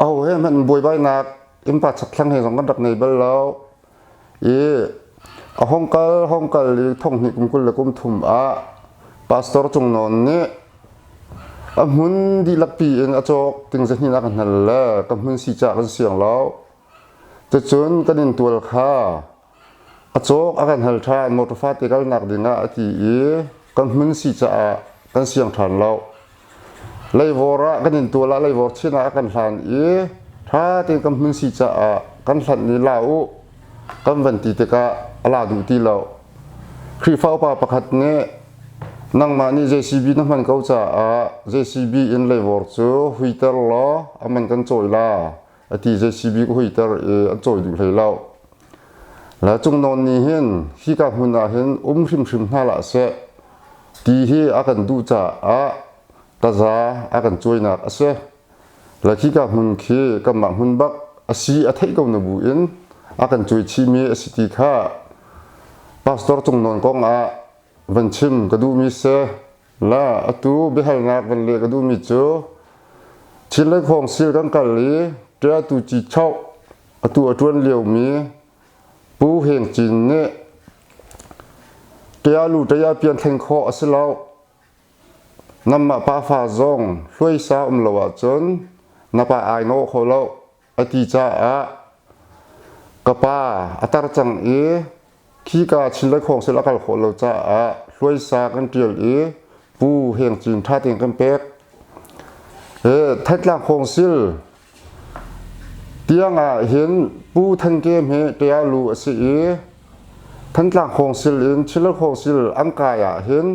Aho he hmanh buaibainak innpa chakthlang he zong kan rak nei bal lo. I a hong kal hong kal i thonghnih kum 20 le kum thum ah pastor Cung Nawn nih a hmun dihlak pi in a cawk ting zahnih a ka hnal le ka hmun si cah kan siang lo. Cucun kan in tual kha a cawk a kan hal ṭhan motor fate kalnak dingah a ti i kan hmun si caah kan siang ṭhan lo. Leivawr ah kan intual ah leivawr chin ah a kan hlan i ṭha tein kan hmun si caah kan hlanh i la u kan van ti tikah a la duh ti lo. Khrihfa upa pakhat nih nangmah nih JCB na hman ko caah JCB in leivawr cu huiter law a man kan cawi la a ti JCB ka huiter i an cawi duh hlei lo. Le Cungnawn nih hin hika hmun ah hin um hrimhrim hna hlah seh ti hi a kan duh caah taza a kan cuainak a si. Le khika hmun khi kanmah hmun bak a si a theih ko na bu in a kan cuai chihmi a si ti kha Pastor Cungnawn kong ah van chim ka duhmi si. La atu biahalnak van leh ka duhmi cu Chinlei Khawngsil kan kal i Ṭiatu Ci Choh atu a ṭuan liomi Pu Heng Cin nih Ṭialu ṭaya pian thleng khawh a si lo. Nanmah pafa zong hluaisa um lo ahcun na pa ai nawh kho lo a ti caah ka pa a tar cang i khika Chinlei Khawngsil a kal khawh lo caah hluaisa kan ṭial i Pu Heng Cin ṭha tein kan pek. Thantlang Khawngsil tiang ah hin Pu Than Kem hi ṭialu a si i Thantlang Khawngsil in Chinlei Khawngsil an kai ah hin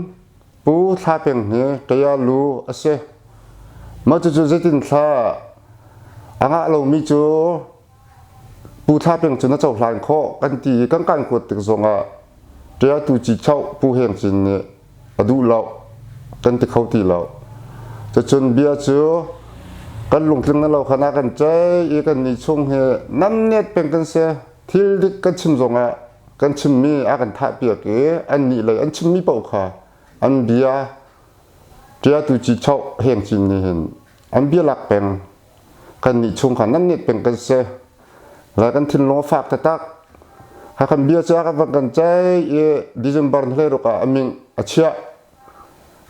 Pu Thla Peng hi ṭialu a si. Mah cucu zeitin thla a ngah lomi cu Pu Thla Peng cu na cohlan khawh kan ti i kan kan kuat tik zongah ṭiatu Cichoh Pu Heng Cin nih a duh lo kan ti kho ti lo. Cucun bia cu kan lungtling na lo khan a kan ceih i kan nih chung hi namnet peng kan si. Thil dik kan chim zongah kan chimmi a kan thahpiak i annih lei an chimmi paoh kha an bia ṭiatu Cichoh Heng Cin nih hin an bia lak peng kan nih chung kha nan net peng kan si. Le kan thinlung a fak taktak. Hakhan bia cu a kan van kan ceih i December 16 ah a min a chiah.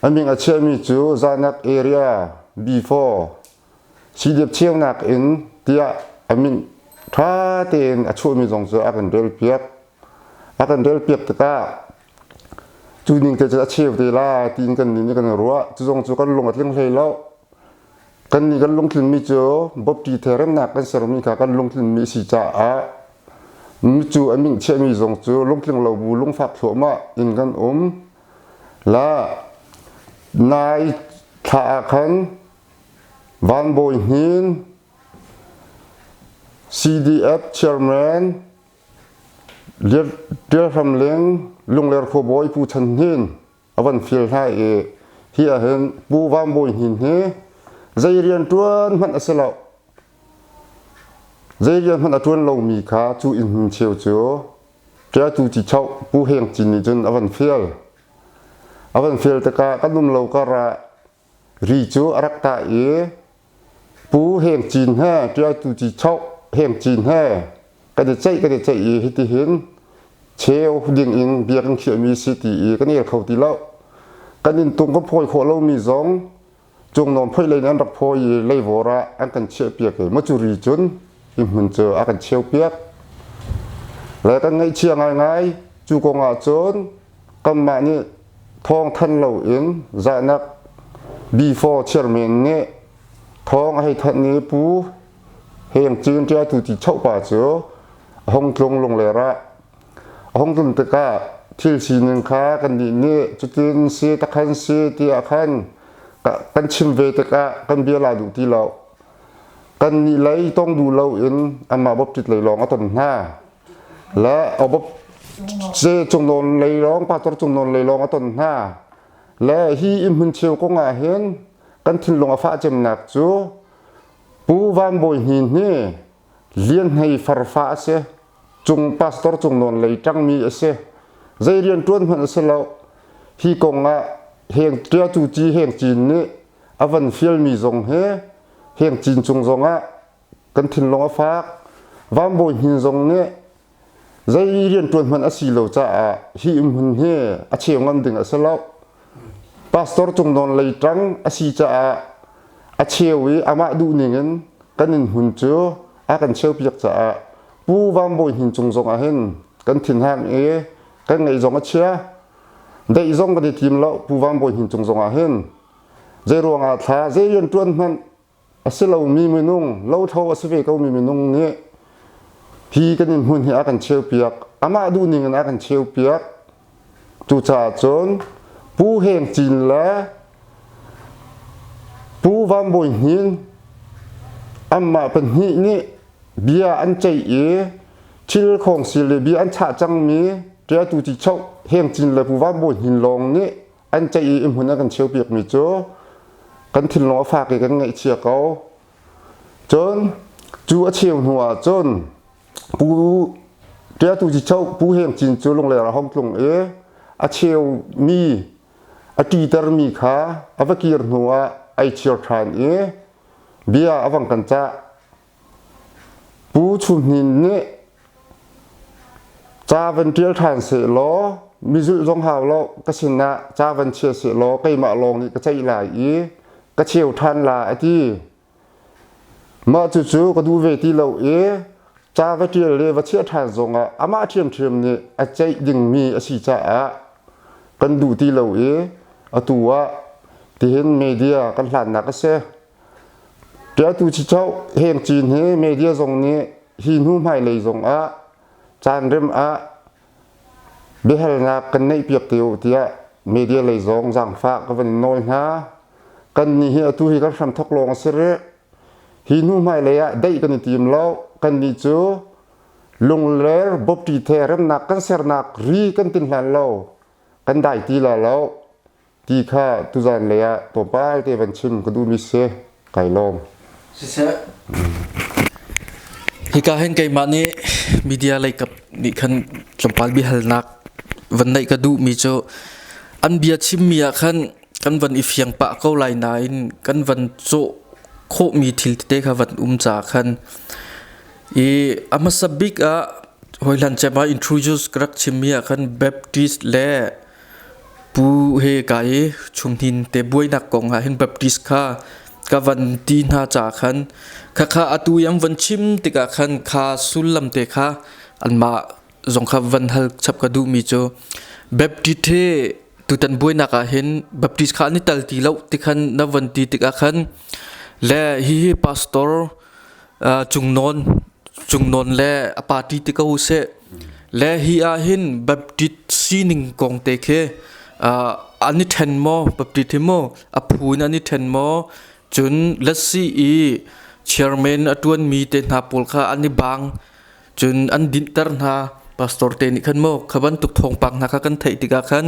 A min a chiahmi cu Zanak area B4 CDF cheunak in tiah a min ṭha tein a chuahmi zong cu a kan relpiak. A kan relpiak tikah cu ning te cu a cheu te la tiin kan nih nih kan ruah. Cu zong cu kan lung a tling hlei lo. Kannih kan lungtlinmi cu bawpṭi the remnak kan sermi kha kan lungtlinmi a si caah micu a min chiahmi zong cu lungtling lo bu lungfak thluahmah in kan um. La nai thla ah khan Van Bawi Hnin CDF chairman Tial Hram Ling Lungler khuabawi Pu Chan Hnin a van fil hna i hi ah hin Pu Van Bawi Hnin hi zei rian ṭuan hmanh a si lo. Zei rian hmanh a ṭuan lomi kha cu inn hmun cheu cu Ṭiatu Cichoh Pu Heng Cin nih cun a van fial. A van fial tikah kan um lo kar ah ri cu a rak tah i Pu Heng Cin he Ṭiatu Cichoh Heng Cin he kan i ceih kan i ceih i hitihin cheu ding in bia kan khiahmi si ti i kan el kho ti lo. Kan inntung kan phawi khawh lomi zong cungnawn phoih lei in an rak phawi i leivawr ah an kan chiahpiak i macuri cun hi hmun cu a kan cheupiak. Le kan ngaihchia ngaingai cu kong ah cun kanmah nih thawng thanh loin zahnak B4 chairman nih thawng a hei thanh i Pu Heng Cin ṭiatu ti chohpa cu a hung tlung Lungler ah. A hung tlun tikah thil sining kha kannih nih cutin si takhan si tiah khan kan chim ve tikah kan bia la duh ti lo. Kannih lei tong duh loin anmah bawpṭit lei lawng a ton hna. Le a bawp ce cungnawn lei lawng pastor cungnawn lei lawng a ton hna. Le hi inn hmun cheu kong ah hin kan thinlung a fah cemnak cu Pu Van Bawi Hnin hi Lian Hlei farfa a si. Cung pastor cung nawn lei ṭangmi a si. Zei rian ṭuan hmanh a si lo. Hi kong ah Heng Ṭiatu Ci Heng Cin nih a van fialmi zong hi Heng Cin cung zong ah kan thinlung a fak. Van Bawi Hnin zong nih zei rianṭuan hmanh a si lo caah hi hmun hi a cheu ngam ding a si lo. Pastor cung nawn lei ṭang a si caah a cheu i amah duh ning in kan inn hmun cu a kan cheupiak caah Pu Van Bawi Hnin cung zong ah hin kan thinhang i kan ngaih zong a chia. Daih zong kan i tim lo Pu Van Bawi Hnin cung zong ah hin. Zei ruangah thla zei rian ṭuan hmanh a si lomi minung lothlo a si ve komi minung nih hi kan inn hmun hi a kan cheupiak amah duhning in a kan cheupiak cucaah cun Pu Heng Cin le Pu Van Bawi Hnin anmah pahnih nih bia an ceih i thil khawngsil le bia an chah cangmi ṭiatu Cichoh Heng Cin le Pu Van Bawi Hnin lawng nih an ceih i hmun an kan cheupiakmi cu kan thinlung a fak i kan ngaihchia ko. Cun cu a cheu hnu ah cun Pu Ṭiatu Cicho Pu Heng Cin cu Lungler a hong tlung i a cheumi a ṭitermi kha a va kir hnu ah ai chir ṭhan i bia a vang kan cah. Pu Chum Hnin nih ca van ṭial ṭhan sehlaw mizulh zong hau lo ka sinah ca van chia sehlaw keimah lawng nih ka ceih lai i ka cheu ṭhan la a ti. Mah cucu ka duh ve ti lo i ca va ṭial le va chiah ṭhan zongah amah ṭhiamṭhiam nih a ceih dingmi a si caah kan duh ti lo i atu ah tihin media kan hlannak a si. Ṭialtu chichoh Heng Cin hi media zong nih hi hnu hmailei zong ah caan rem ah biahalnak kan neihpiak te u tiah media lei zong zaangfah ka van in nawl hna. Kannih hi atu hi kan hramthok lawng a si rih. Hi hnu hmailei ah daih kan i tim lo. Kannih cu Lungler Bawpṭi the remnak kan sernak ri kan tin hlan lo. Kan dai ti la lo. Ti kha tuzan lei ah tlawmpal te van chim ka duhmi si kai lawm. Siseh. Hika hin keimah nih media lei kap nih khan tlawmpal biahalnak van neih ka duhmi cu an bia chimmi ah khan kan van i fiang pah ko lai nain kan van cawh khawhmi thil tete kha van um caah khan i a hmasa bik ah. Hawihlan cem ah introduce ka rak chimmi ah khan Baptist le Pu he ka i chunghnin te buainak kong ah hin Baptist kha ka van ti hna caah khan khakha atu i an van chim tikah khan kha sullam te kha anmah zong kha van hal chap ka duhmi cu Baptist he tutan buainak ah hin Baptist kha an i tal ti lo ti khan na van ti tikah khan le hihi pastor Cungnawn Cungnawn le a party ti ko seh le hi ah hin Baptist sining kong te khi an i ṭhen maw Baptist hi maw a phu in an i ṭhen maw cun let's see i chairman a ṭuanmi te hna pawl kha an i bang cun an dinhter hna pastor te nih khan maw kha bantuk thawngpang hna kha kan theih tikah khan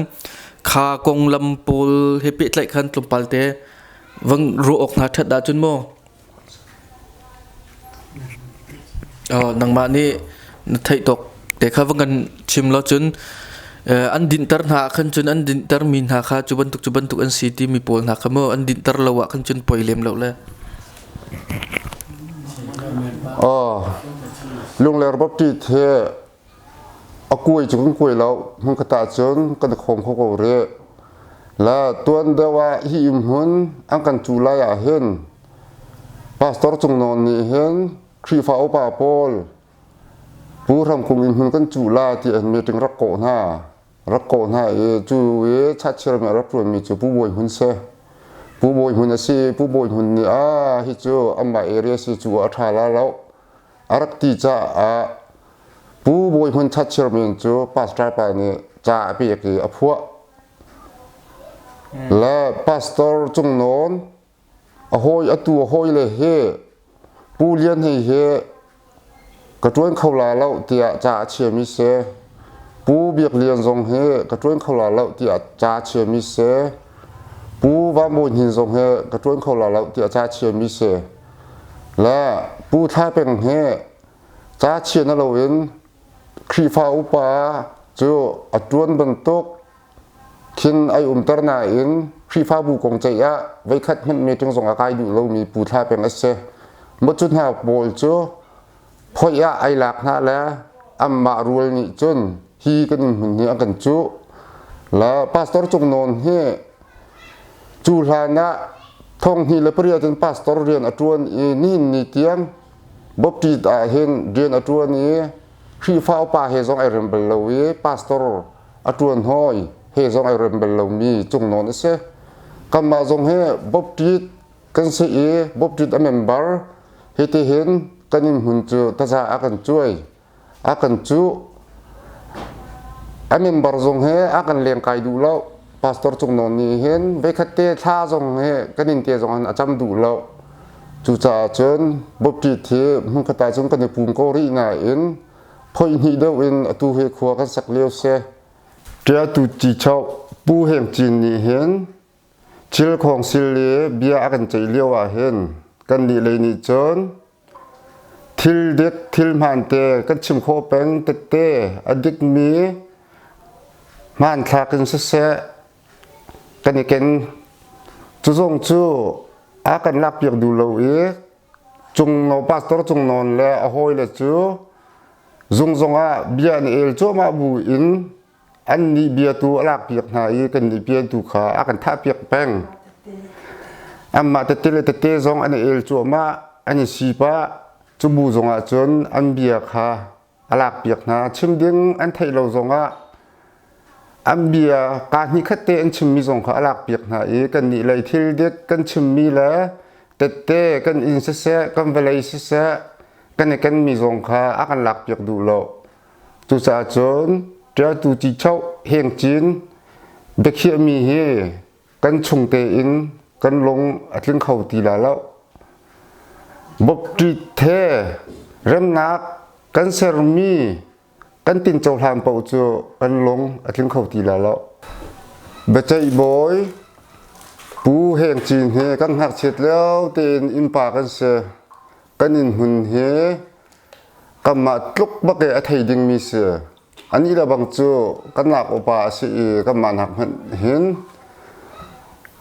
kha konglam pawl he pehtlaih khan tlawmpal te vang ruah awk hna ṭhat ahcun maw Nangmah nih na theih tawk te kha va kan chim law cun an dinhter hna ah khan cun an dinhtermi hna kha cu bantuk cu bantuk an si timi pawl hna kha maw an dinhter lo ah khan cun poi lem lo le. Lungler Baptist he a kuai cu kan kuai lo hmun khat ah cun kan i khawm kho ko rih. Le tuan deuh ah hi inn hmun an kan cu lai ah hin Pastor Cung Nawn nih hin Khrihfa upa pawl Pu Hram Kung inn hmun kan cuh la ti an meeting rak kawh hna. Rak kawh hna i cu i chatchir mi a rak ṭuanmi cu Pu Bawi Hmun si. Pu Bawi Hmun a si. Pu Bawi Hmun nih a hi cu amah area si cu a ṭha la lo. A rak ti caah Pu Bawi Hmun Chatchir min cu pastor pa nih ca a pek i a phuah. Le pastor Cung Nawn a hawi atu a hawi le hi Pu Lian Hei hi ka ṭuan kho la lo tiah ca a chiami si. Pu Biak Lian zong hi ka ṭuan kho la lo tiah ca a chiami si. Pu Van Bawi Hnin zong hi ka ṭuan kho la lo tiah ca a chiami si. Le Pu Thla Peng hi ca chia na loin Khrihfa upa cu a ṭuan bantuk khin ai umter nain Khrihfabu kong ceih ah voikhat hmanh meeting zong a kai duh lomi Pu Thla Peng a si. Maw cu hna pawl cu phoih ah ai lak hna le anmah rual nih cun hi kan in hmun hi an kan cuh. Le Pastor Cung Nawn hi cu hlan ah 2008 in pastor rian a ṭuan i nihin ni tiang Baptist ah hin rian a ṭuan i Khrihfa upa he zong ai rem bal lo i pastor a ṭuan hawi he zong ai rem bal lomi Cung Nawn a si. Kanmah zong hi Baptist kan si i Baptist a member hitihin kan inn hmun cu taza a kan cuai a kan cuh. A member zong he a kan lengkai duh lo. Pastor Cung Nawn nih hin veikhat te thla zong he kan inn te zong hin a cam duh lo. Cucaah cun Baptist hi hmunkhat ah cun kan i pum ko rih nain phoih hnih deuh in atu hi khua kan sak lio si. Ṭiatu Cichoh Pu Heng Cin nih hin Thil khawngsil i bia a kan ceih lio ah hin kannih lei nih cun thil dik thil hmaante kan chim khawh peng tette a dikmi hmanthlak in siseh kan i ken. Cu zong cu a kan lakpiak duh lo i Cungno pastor Cungnawn le a hawile cu zungzong ah bia an el cuahmah bu in Annih bia tu a lakpiak hna i kannih bia tu kha a kan thahpiak peng. Anmah tete le tete zong an i el cuahmah, an i si pah. Cu bu zongah cun an bia kha a lakpiak hna. Chim ding an theih lo zongah an bia kaa hnih khat te an chimmi zong kha a lakpiak hna i kannih lei thil dik kan chimmi le tette kan inn siseh, kan vawlei siseh, kan i kenmi zong kha a kan lakpiak duh lo. Cucaah cun ṭialtu cichoh hengcin biakhiahmi hi kan chung tein kan lung a tling kho ti la lo. Bawpṭit he remnak kan sermi kan tin cohlan paoh cu kan lung a tling kho ti la lo. Biaceih bawi Pu Heng Cin he kan ngakchiat lio tein innpa kan si. Kan inn hmun hi Kanmah tluk bak i a thei dingmi si. Anih le bang cu kan nak upa a si i kanmah nak hmanh hin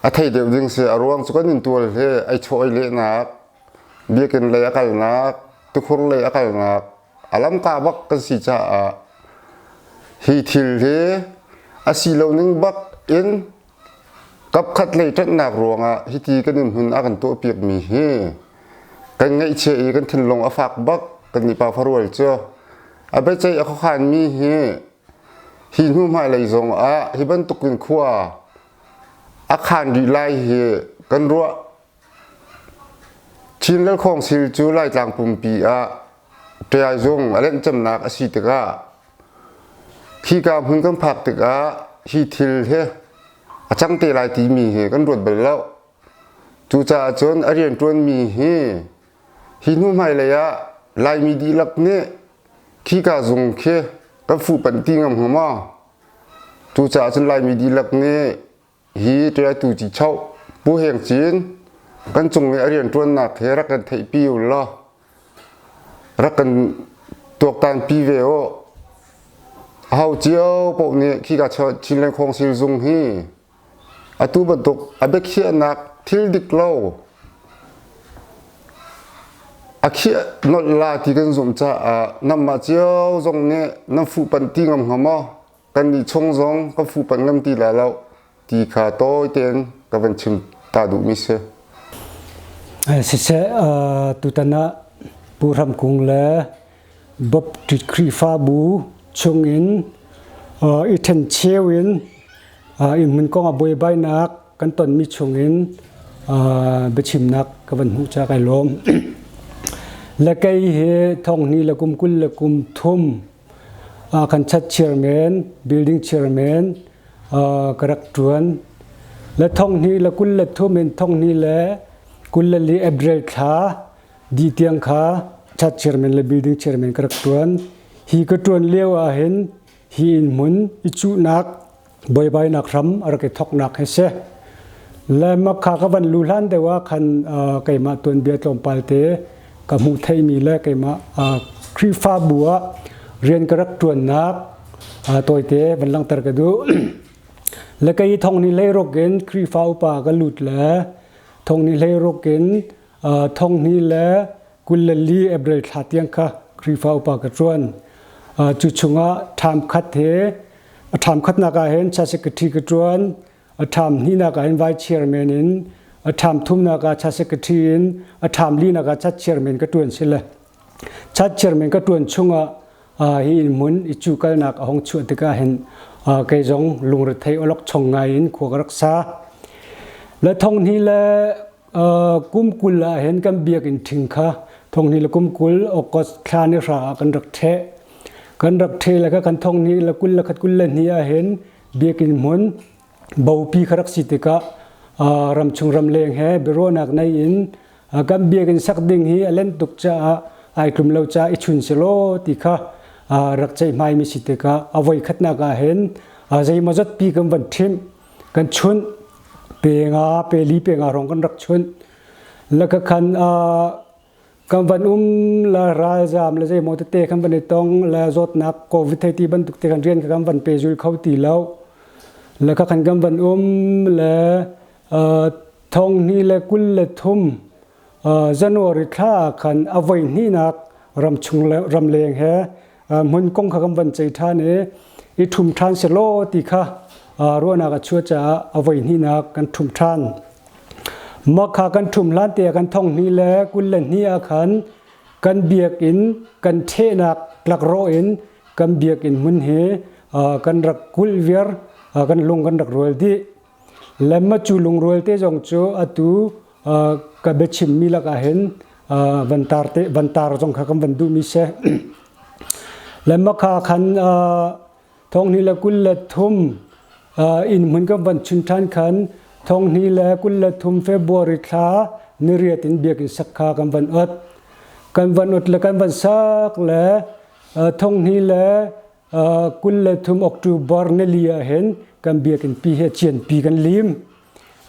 a thei deuh ding si. A ruang cu kan intual hi ei chaw ei lehnak, biakinn lei a kalnak, tukhur lei a kalnak A lamka bak kan si caah hi thil hi a si lo ning bak in kapkhat lei ṭanhnak ruangah hiti kan in hmun a kan tuahpiakmi hi kan ngaihchia i kan thinlung a fak bak kan nih pa farual cu a biaceih a khuakhanmi hi hi hnu hmailei zong ah hi bantukin khua a khan rih lai hi kan ruah. Chin Lalkhawng sil cu Laitlang pumpi ah ṭiaizung a lenhcemnak a si tikah khika hmun kan phak tikah hi thil hi a cang te lai timi hi kan ruat bal lo. Cucaah cun a rianṭuanmi hi hi hnu hmailei ah Laimi dihlak nih khika zung khi kan fuhpanh ti ngam hnga maw? Cucaah cun Laimi dihlak nih hi ṭiaitu cichoh Pu Heng Cin kan cung i a rianṭuannak hi rak kan theihpi u law rak kan tuaktanpi ve u. Aho cio paoh nih khika Chinland Council zung hi atu bantuk a biakhiahnak thil dik lo a khiah nolh la ti kan zumh caah nanmah cio zong nih nan fuhpanh ti ngam hnga maw? Kannih chung zong kan fuhpanh ngam ti lai lo ti kha tawi tein ka van chim ta duhmi si. Siseh, tutan ah Pu Hram Kung le Baptist Khrihfabu chungin i ṭhencheu in innhmun kong ah buaibainak kan tonmi chungin biachimnak ka van hmuh ca kai lawm. Le kei hi thonghni le kum 20 le kum thum kan chat chairman, building chairman ka rak ṭuan. Le thonghni le 23 in thonghni le 24 April thla dih tiang kha chat chairman le building chairman ka rak ṭuan. Hi ka ṭuan lio ah hin hi inn hmun i cuhnak buaibainak hram a rak i thoknak hi si. Le makha ka van lu hlan deuh ah khan keimah tuanbia tlawmpal te ka hmuh theimi le keimah Khrihfabu ah rian ka rak ṭuannak tawite van langhter ka duh. Le kei thong ni hleiruk in Khrihfa upa ka lut le thong ni hleiruk in thong ni le 24 April thla tiang kha Khrihfa upa ka ṭuan. Cu chungah ṭham khat he a ṭham khatnak ah hin cha secretary ka ṭuan, a ṭham hnihnak ah hin vice chairman in, a ṭham thumnak ah cha secretary in, a ṭham linak ah chat chairman ka ṭuan si le. Chat chairman ka ṭuan chungah hi inn hmun i cu kalnak a hong chuah tikah hin kei zong lungrethei awlokchong ngai in khua ka rak sa. Le thong hnih le kum 20 ah hin kan biakinn ṭhing kha thong hnih le kum 20 August thla ni hra ah kan rak ṭheh. Kan rak ṭheh le kha kan thong hnih le 21 22 ah hin biakinn hmun bopi kha rak si tikah ramchung ramleng he biaruahnak nei in kan biakinn sak ding hi a len tuk caah ai tlum lo caah i chun selaw ti kha rak ceihmai mi si tikah a voi khatnak ah hin zeimawzat pi kan van ṭhimh kan chunh pe nga pe li pe nga rong kan rak chunh laka khan kan van um la ralzam le zeimaw tete kan van i tong le zawtnak covid thei ti bantuk te kan rian kan van pe zul kho ti lo le ka khan kan van um le thong hnih le 23 January thla khan a voi hnihnak ramchung le ramleng he hmun kong kha kan van cei ṭhan i i ṭhum ṭhan selaw ti kha ruahnak a chuah caah a voi hnihnak kan ṭhum ṭhan. Mah kha kan ṭhum hlan te kan thong hnih le 22 ah khan kan biakinn kan ṭhehnak tlakrawh in kan biakinn hmun hi kan rak kulh viar kan lung kan rak rual dih. Lemma cu lungrual te zong cu atu ka biachimmi lakah hin van tar te van tar zong kha kan van duhmi si. Lemma kha khan thong hnih le 23 inn hmun kan van chun ṭhan khan thong hnih le 23 February thla niriat in biakinn sak kha kan van ot. Kan van ot le kan van sak le thong hnih le 23 October nili ah hin kan biakinn pi he cianpi kan lim.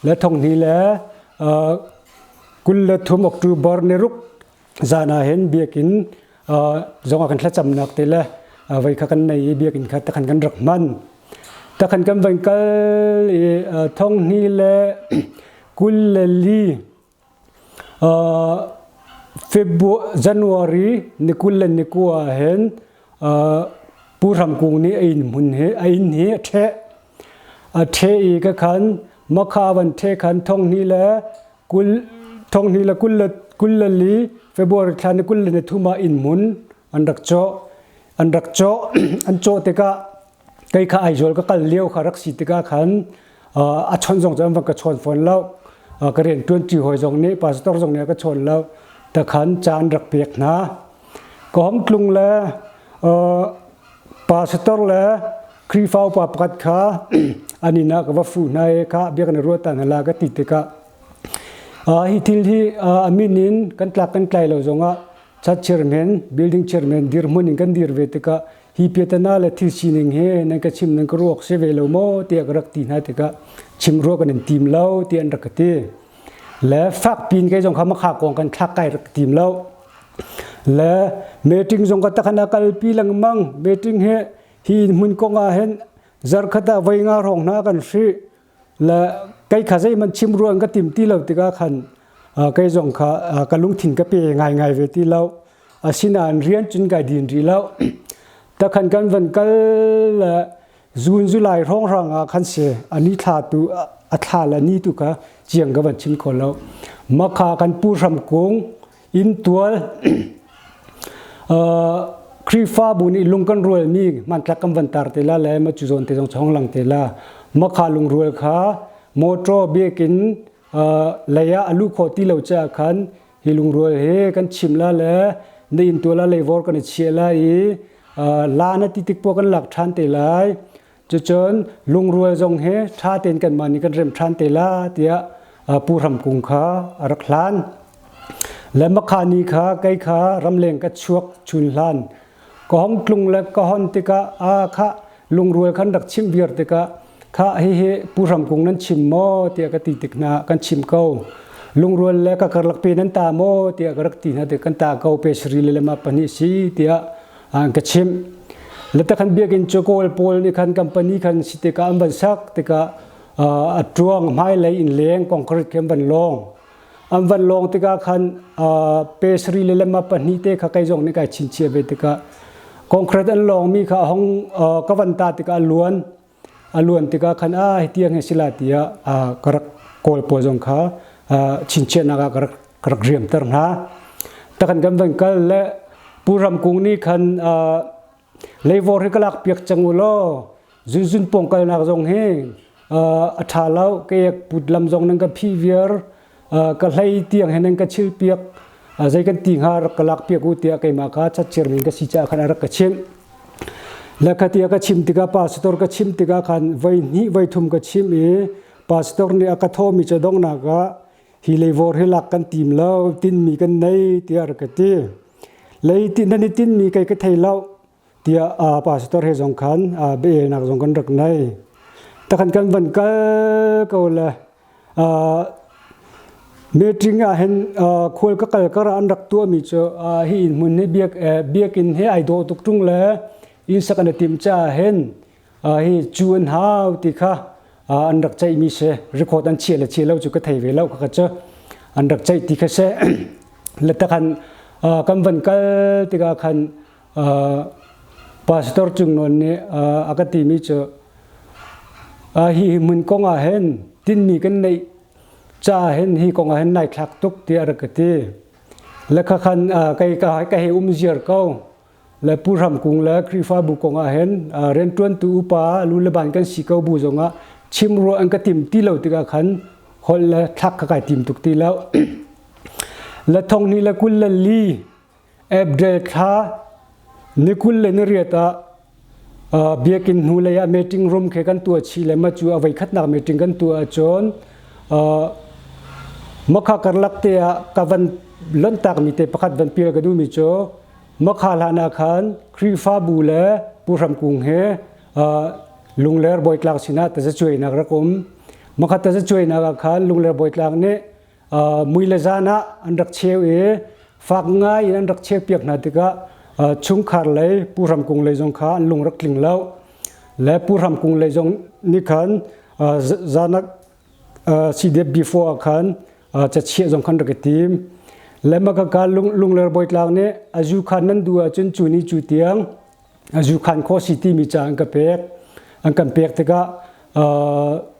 Le thong hnih le 23 October ni ruk zan ah hin biakinn zong ah kan thlacamnak te le voi kha kan nei i biakinn kha takhan kan rak hman. Takhan kan van kal i thong hnih le 24. February January ni 29 ah hin Pu Hram Kung nih a inn hmun hi a inn hi a ṭheh. A ṭheh i ka khan Makha van ṭheh khan 20 2024 February thla ni 23 ah inn hmun an rak cawh. An rak cawh. An cawh tikah kei kha Aizawl ka kal lio kha rak si tikah khan a chawnh zong cu an van ka chawn fawn lo. Ka rian ṭuanṭi hawi zong nih pastor zong nih a ka chawn lo. Takhan ca an rak pek hna. Ka hong tlung le pastor le Khrihfa upa pakhat kha an inn ah ka va fuh hna i kha biak na ruat ta hna la ka ti tikah hi thil hi a min in kan tlak kan tlai lo zongah church chairman, building chairman dirhmun in kan dir ve tikah hi piatana le thil sining hi nan ka chim nan ka ruak si ve lo maw tiah ka rak ti hna tikah chim rua kan in tim lo tiah an rak ka ti. Le fak pin kei zong kha makha kong kan thlak kai rak tim lo. Le meeting zong ka takhan a kalpi lengmang meeting hi hi hmun kong ah hin zarkhat ah voi nga hrawng hna kan hri le kei kha zeihmanh chim ruang ka tim ti lo tikah khan kei zong kha ka lungthin ka pe ngai ngai ve ti lo asinain rian cun kai din rih lo takhan kan van kal le zun zulai hrawnghrang ah khan si ani thla tu a thla le ni tu kha chiang ka van chim kho lo makha kan pu hram kung inntual Khrihfabu nih lung kan rualmi hmanthlak kan van tar te la le ma cu zawn te zong chong lang te la makha lungrual kha motor biakinn lei ah a luh khawh ti lo caah khan hi lungrual hi kan chim la le na inntual ah leivawr kan i chiah la i la na ti tik poah kan lak ṭhan te lai Cucun lungrual zong hi ṭha tein kanmah nih kan remh ṭhan te la tiah Pu Hram Kung kha a rak hlan. Le Makhani kha kei kha ramleng ka chuak chun hlan. Ka hong tlung le ka hon tikah a kha lungrual khan rak chimh viar tikah kha hihi Pu Hram Kung nan chim maw tiah ka ti tik hna kan chim ko. Lungrual le ka karlak pe nan ta maw tiah ka rak ti hna tik kan ta ko pe sari le lema pahnih si tiah an ka chimh. Le takhan biakinn cu Kawl pawl nih khan company khan si tikah an van sak tikah a ṭuang hmailei in leng concrete khi an van lawng. An van lawng tikah khan pesari le lema pahnih te kha kei zong nih kai chinchiah ve tikah concrete an lawngmi kha a hong ka van ta tikah a luan. A luan tikah khan a hi tiang hi sila tiah ka rak kawl pawl zong kha chinchiahnak ah ka rak ka rak riamter hna. Takan kan van kal le Pu Ram Kung nih khan leivawr hi ka lak piak cang u law zunzun pawng kalnak zong hi a ṭha lo ke put lam zong nan ka phih viar ka hlei tiang he nan ka chil piak zei kan ti hnga rak ka lak piak u tiah keimah kha chatchir min ka si caah khan a rak ka chimh. Le khatia ka chim tikah pastor ka chim tikah khan voi hnih voi thum ka chim i pastor nih a ka thawmi cu donghnak ah hi leivawr hi lak kan tim lo tinmi kan nei tiah a rak ka ti. Lei ti nan i tinmi kei ka thei lo tiah pastor he zong khan biaelnak zong kan rak nei. Takhan kan van kal ko le meeting ah hin khual ka kal kar ah an rak tuahmi cu hi inn hmun hi biak biakinn he ai dawh tuk ṭung le inn sak an i tim caah hin hi cu an hau ti kha an rak ceihmi si record an chiah le chiah lo cu ka thei ve lo kha cu an rak ceih ti kha si le takhan kan van kal tikah khan Pastor Cung Nawn nih a ka timi cu hi hmun kong ah hin tinmi kan neih caah hin hi kong ah hin nai thlak tuk tiah a rak ka ti. Le kha khan kei ka hei um ziar ko. Le Pu Hram Kung le Khrihfabu kong ah hin rianṭuantu upa lu le ban kan si ko bu zongah chim ruah an ka tim ti lo tikah khan holh le thlak kha kai tim tuk ti lo. Le thong ni le 24 April thla ni 28 ah biakinn hnulei ah meeting room khi kan tuah chih le ma cu a voikhatnak meeting kan tuah ahcun makha karlak te ah ka van lontakmi te pakhat van pial ka duhmi cu makha hlan ah khan Khrihfabu le Pu Hram Kung he Lungler Bawitlang sinah tazacuainak rak um. Makha tazacuainak ah khan Lungler Bawitlang nih mui le zan ah an rak cheu i fak ngai in an rak cheu piak hna tikah chungkhar lei Pu Hram Kung lei zong kha an lung rak tling lo. Le Pu Hram Kung lei zong nih khan zanak CDF before ah khan cachiah zong khan rak i tim. Le maka Lungler Bawitlang nih a zu khan nan duh ahcun cu ni cu tiang a zu khan khawh si timi ca an ka pek. An kan pek tikah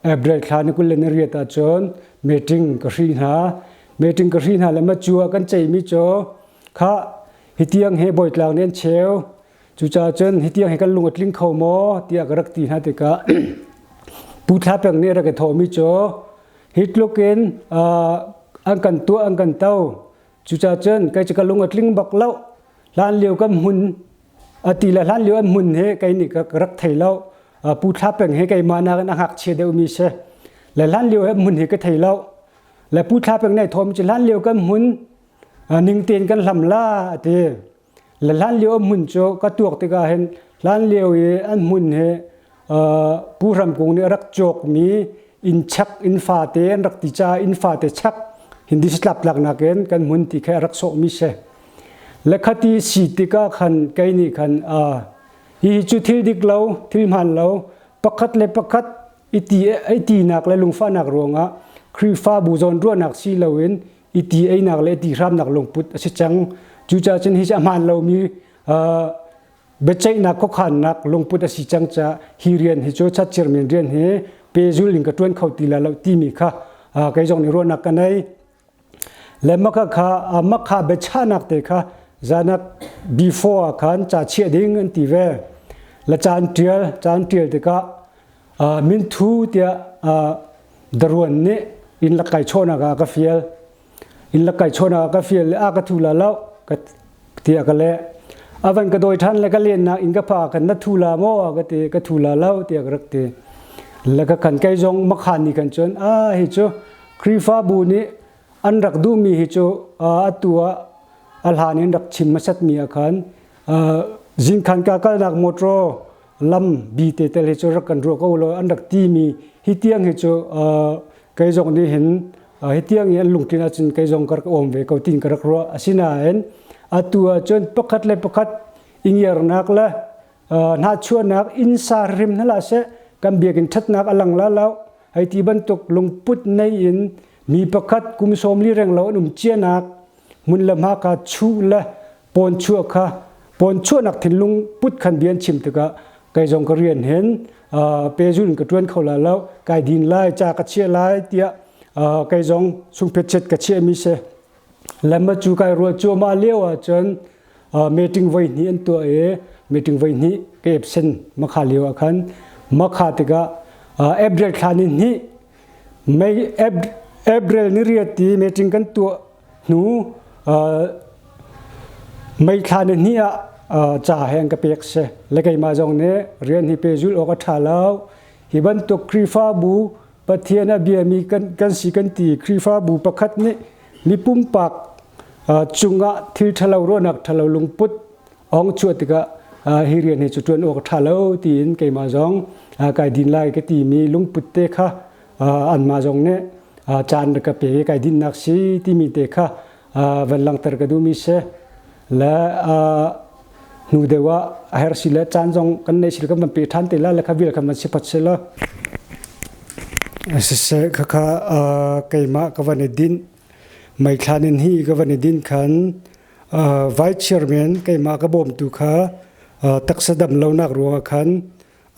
April thla ni 28 ahcun meeting ka hri hna. Meeting ka hri hna le macu ah kan ceihmi cu kha hi tiang he Bawitlang nih an cheu. Cucaah cun hi tiang hi kan lung a tling kho maw tiah ka rak ti hna tikah Pu Thla Peng nih a rak i thawhmi cu hi tluk in an kan tuah an kan to. Cucaah cun kei cu ka lung a tling bak lo. Hlan lio kan hmun a ti le hlan lio an hmun hi kei nih ka rak thei lo. Pu Thla Peng hi keimah nakin a ngakchia deuhmi si. Le hlan lio hmun hi ka thei lo. Le Pu Thla Peng nih thawm cu hlan lio kan hmun ning tein kan hlam la a ti. Le hlan lio hmun cu ka tuak tikah hin hlan lio i an hmun hi Pu Hram Kung nih a rak cawkmi inn chak inn fate an rak ti caah inn fate chak hindi satlap tlaknak in kan hmun ti kha a rak sawhmi si. Le khati si tikah khan kei nih khan hihi cu thil dik lo thil hmaan lo pakhat le pakhat i ti i tinak le lungfahnak ruangah Khrihfabu zawnruahnak si loin i ti einak le ti hramnak lungput a si cang. Cucaah cun hi cu a hmaan lomi biaceihnak khuakhannak lungput a si cang caah hi rian hi cu chatchirmin rian hi pehzul in ka ṭuan kho ti lai lo timi kha kei zong nih ruahnak ka nei. Le maka kha makha biachahnak te kha zanak before ah khan ca chiah ding an ti ve. Le caan ṭial caan ṭial tikah minthu tiah daruan nih inn la kai chawhnak ah ka fial. Inn la kai chawhnak ah ka fial le a ka thu la lo ka tiah ka leh. A van ka dawi ṭhan le ka lennak inn ka pha kan na thu la maw ka ti ka thu la lo tiah ka rak ti. Le ka kan kei zong makhan ni kan cun a hi cu Khrihfabu nih an rak duhmi hi cu atu ah a hlan in rak chim hmasatmi ah khan zingkhan ka kalnak motor lam bi te tel hi cu rak kan ruah ko law an rak timi hi tiang hi cu kei zong nih hin hi tiang i an lungtlin ahcun kei zong ka rak awm ve ko tin ka rak ruah. Asinain atu ahcun pakhat le pakhat i ngiarnak le hnahchuahnak inn sa hrim hna hlah seh kan biakinn ṭhatnak a lang la lo hei ti bantuk lungput nei in mi pakhat kum 40 reng lo an um cianak hmun le hma kha chuh le pawn chuah kha pawn chuahnak thinlung put khan bia an chim tikah kei zong ka rian hin pezul in ka ṭuan kho la lo kai din lai ca ka chiah lai tiah kei zong sungphetchet ka chiahmi si Lemma cu kai ruah cuahmah lio ahcun meeting voi hnih an tuah i meeting voi hnih ka absent makha lio ah khan makha tikah April thla ni hnih May April ni riat ti meeting kan tuah hnu May thla ni hnih ah ca he an ka pek si le keimah zong nih rian hi pehzulh awk a ṭha lo hi bantuk Khrihfabu Pathian a biami kan, kan si kan ti Khrihfabu pakhat nih mi pumpak cungah thil ṭhalo ruahnak ṭhalo lungput ong chuah tikah hi rian hi cu ṭuan awk a ṭha lo tiin keimah zong kai din lai ka timi lungput te kha anmah zong nih caan ka pe i kai dinnak si timi te kha van langhter ka duhmi si. Le hnu deuh ah a her si le caan zong kan nei si kan van pe ṭhan te la le kha vial khan van si phat si la. Siseh khakha keimah ka van i dinh meithlan in hi ka van i din khan vice chairman keimah ka bawmtu kha taksa dam lonak ruangah khan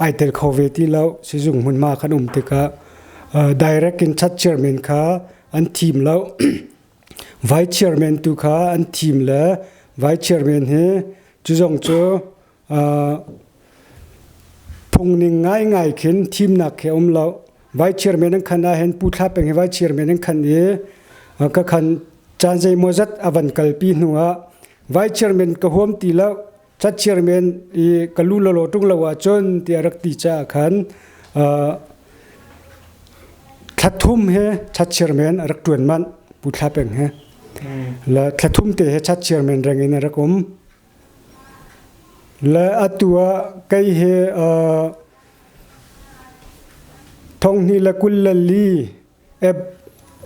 ai tel kho ve ti lo sizung hmunhma khan um tikah direct in chat chairman kha an thim lo. Vice chairman tu kha an thim le vice chairman hi cu zong cu phungning ngaingai khin thimnak khi a um lo. Vice chairman an khan ahhin Pu Thla Peng hi vice chairman an khan i ka khan caan zeimawzat a van kalpi hnu ah vice chairman ka huam ti lo chat chairman i ka lu lolo ṭung lo ahcun tiah rak ti caah khan thla thum he chat chairman a rak ṭuan manh Pu Thla Peng he le thla thum te he chat chairman reng in a rak um le atu ah kei he 2024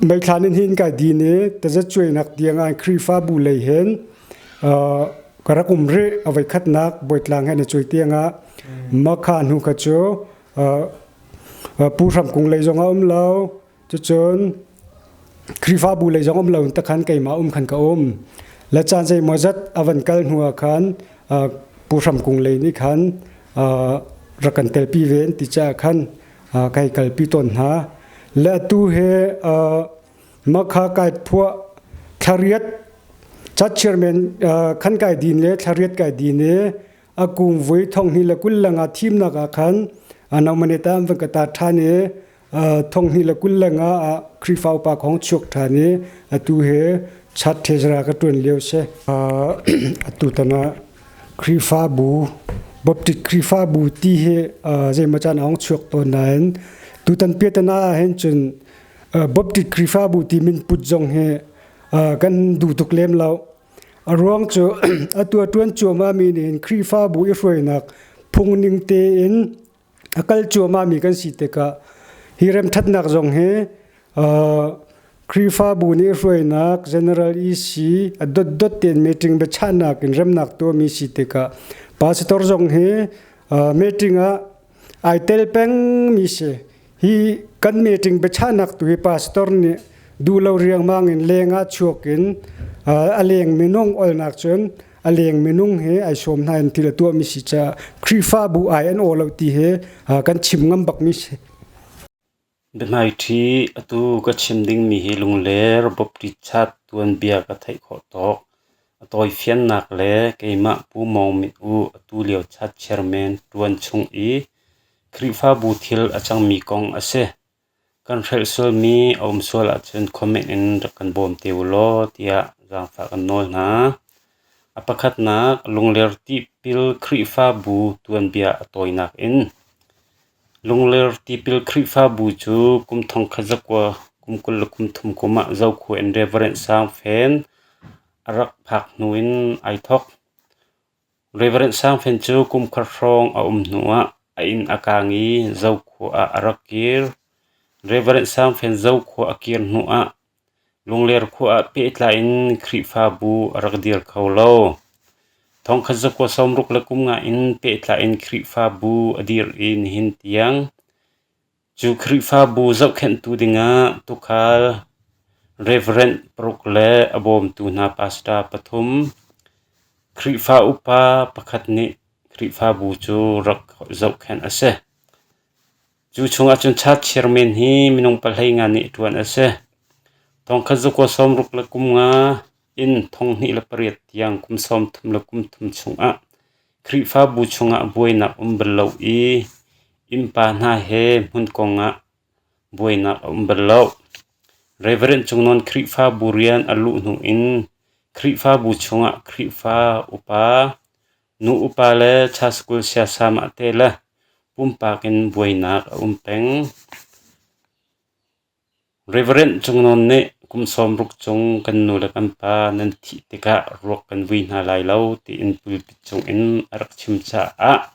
Meithlan in hin kai din i tazacuainak tiang ah Khrihfabu lei hin ka rak um rih a voikhatnak Bawitlang he na cuai tiang ah makha hnu kha cu Pu Hram Kung lei zong a um lo cucun. Khrihfabu lei zong um lo in takhan keimah um khan ka um. Le caan zeimaw zat a van kal hnu ah khan Pu Hram Kung lei nih khan rak kan telpi ve an ti caah khan kai kalpi tawn hna. Le atu he makha kai phuah thlariat chat chairman khan kai din le thlariat kai din i a kum vui thong hnih le kul langa thimnak ah khan nominate an van ka ta ṭhan i thong hnih le kul langa ah Khrihfa upa khong chuak ṭhan i atu he chat thezara ka ṭuan lio si. Atu tan ah Khrihfabu Baptist Khrihfabu ti hi zeimaw caan a hung chuak tawn nain tutan piatana ah hin cun Baptist Khrihfabu ti min put zong hi kan duh tuk lem lo. A ruang cu atu a ṭuan cuahmahmi nih hin Khrihfabu i hruainak phungning tein a kal cuahmahmi kan si tikah hi remṭhatnak zong hi Khrihfabu nih hruainak General EC a dotdot tein meeting biachahnak in remnak tuahmi si tikah pastor zong hi meeting ah ai tel pengmi si. Hi kan meeting biachahnak tu hi pastor nih duh lo riangmang in leng ah chuak in a leng minung olnak cun a leng minung he ai sawm hna in thil a tuahmi si caah Khrihfabu ai an aw lo ti hi kan chim ngam bakmi si. Biahmaiṭhi atu ka chim dingmi hi Lungler Baptist Church tuanbia ka theih khawh tawk. A tawifiannak le keimah Pu Mawng Mit U atu lio Church Chairman ṭuan chung i Khrihfabu thil a cangmi kong a si. Kan hrelh sualmi a um sual ahcun comment in rak kan bawm te u law tiah zaangfah kan nawl hna. A pakhatnak, Lungler Tipil Khrihfabu tuanbia a tawinak in. Lungler Tipil Khrihfabu cu kum thongkhat zakua kum 23 kum ah Zokhua in Reverend Sang Fen a rak phak hnu in ai thawk. Reverend Sang Fen cu kum khat hrawng a um hnuah a inn a kaang i Zokhua ah a rak kir. Reverend Sang Fen Zokhua a kir hnuah Lungler khua ah pehtlai in Khrihfabu a rak dir kho lo. Thongkhat zakua sawmruk le kum nga in pehtlai in Khrihfabu a dir i nihin tiang cu Khrihfabu zohkhenhtu dingah tuukhal Reverend paruk le a bawmtu hna pastor pathum, Khrihfa upa pakhat nih Khrihfabu cu rak zohkhenh a si. Cu chungah cun church chairman hi minung pahlei nga nih ṭuan a si. Thongkhat zakua sawmruk le kum nga in 2008 tiang kum 33 le kum thum chungah Khrihfabu chungah buainak um bal lo i innpa hna he hmun kongah buainak a um bal lo. Reverend Cung Nawn Khrihfabu rian a luh hnu in Khrihfabu chungah Khrihfa upa Nu upa le church siasam ah te le pumpak in buainak a um peng. Reverend Cung Nawn nih kum 60 cung kan nu le kan pa nan thih tikah ruak kan vui hna lai lo tiin pulpit cungin a rak chim caah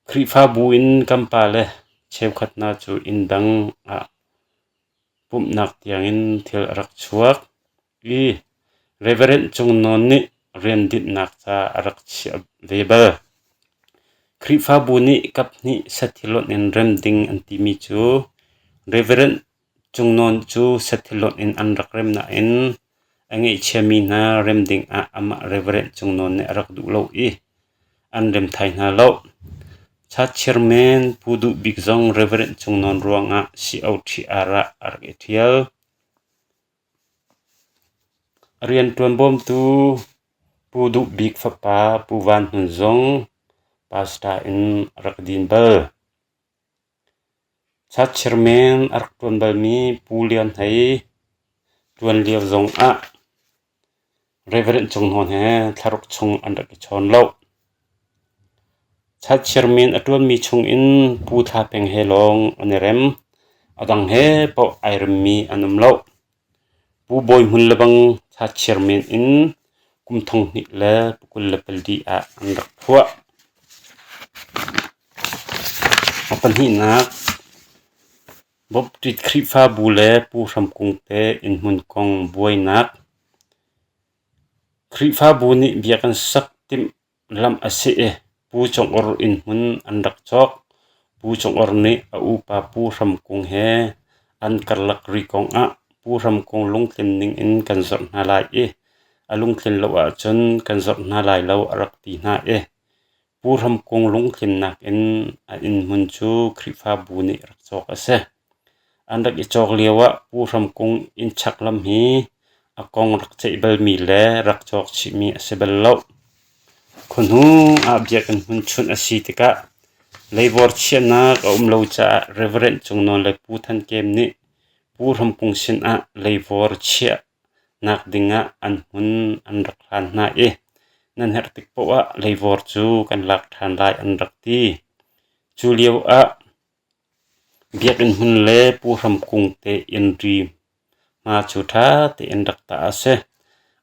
Khrihfabu in kan pa le cheukhat hna cu inn dang ah pumhnak tiangin thil a rak chuak i Reverend Cung Nawn nih rian dinhnak ca a rak chiah ve bal. Khrihfabu nih kaphnih sathilawnh in rem ding an timi cu Reverend Cung Nawn cu sathilawnh in an rak rem nain a ngaihchiami hna rem ding ah amah Reverend Cung Nawn nih a rak duh lo i an rem thai hna lo. Church chairman Pu Duh Bik zong Reverend Cung Nawn ruangah COTR ah a rak i ṭhial. A rianṭuan bawmtu Pu Duh Bik fapa Pu Van Hmun zong pastor in a rak din bal. Church chairman a rak ṭuan balmi Pu Lian Hei ṭuan lio zongah Reverend Cung Nawn he thlaruk chung an rak i chawn lo. Church chairman a ṭuanmi chungin Pu Thla Peng he lawng an i rem. A dang he paoh ai remmi an um lo. Pu Bawi Hmun lebang church chairman in kum 2024 ah an rak phuah. A pahnihnak, Baptist Khrihfabu le Pu Hram Kung te innhmun kong buainak. Khrihfabu nih bia kan sak timh lamh a si i Pu Cung Awr innhmun an rak cawk. Pu Cung Awr nih a upa Pu Hram Kung he an karlak ri kongah Pu Hram Kung lungtlin ning in kan zawrh hna lai i a lungtlin lo ahcun kan zawrh hna lai lo a rak ti hna i Pu Hram Kung lungtlinnak in a innhmun cu Khrihfabu nih rak cawk a si. An rak i cawk lioah Pu Hram Kung inn chak lam hi a kong rak ceih balmi le rak cawk chihmi a si bal lo. Khuahnu ah biakinn hmun chunh a si tikah leivawr chiahnak a um lo caah Reverend Cung Nawn le Pu Than Kem nih Pu Hram Kung sinah leivawr chiahnak dingah an hmun an rak hlan hna i nan herh tik paoh ah leivawr cu kan lak ṭhan lai an rak ti. Cu lioah Biakinn hmun le Pu Hram Kung te inn ri hma cu ṭha tein rak tah a si.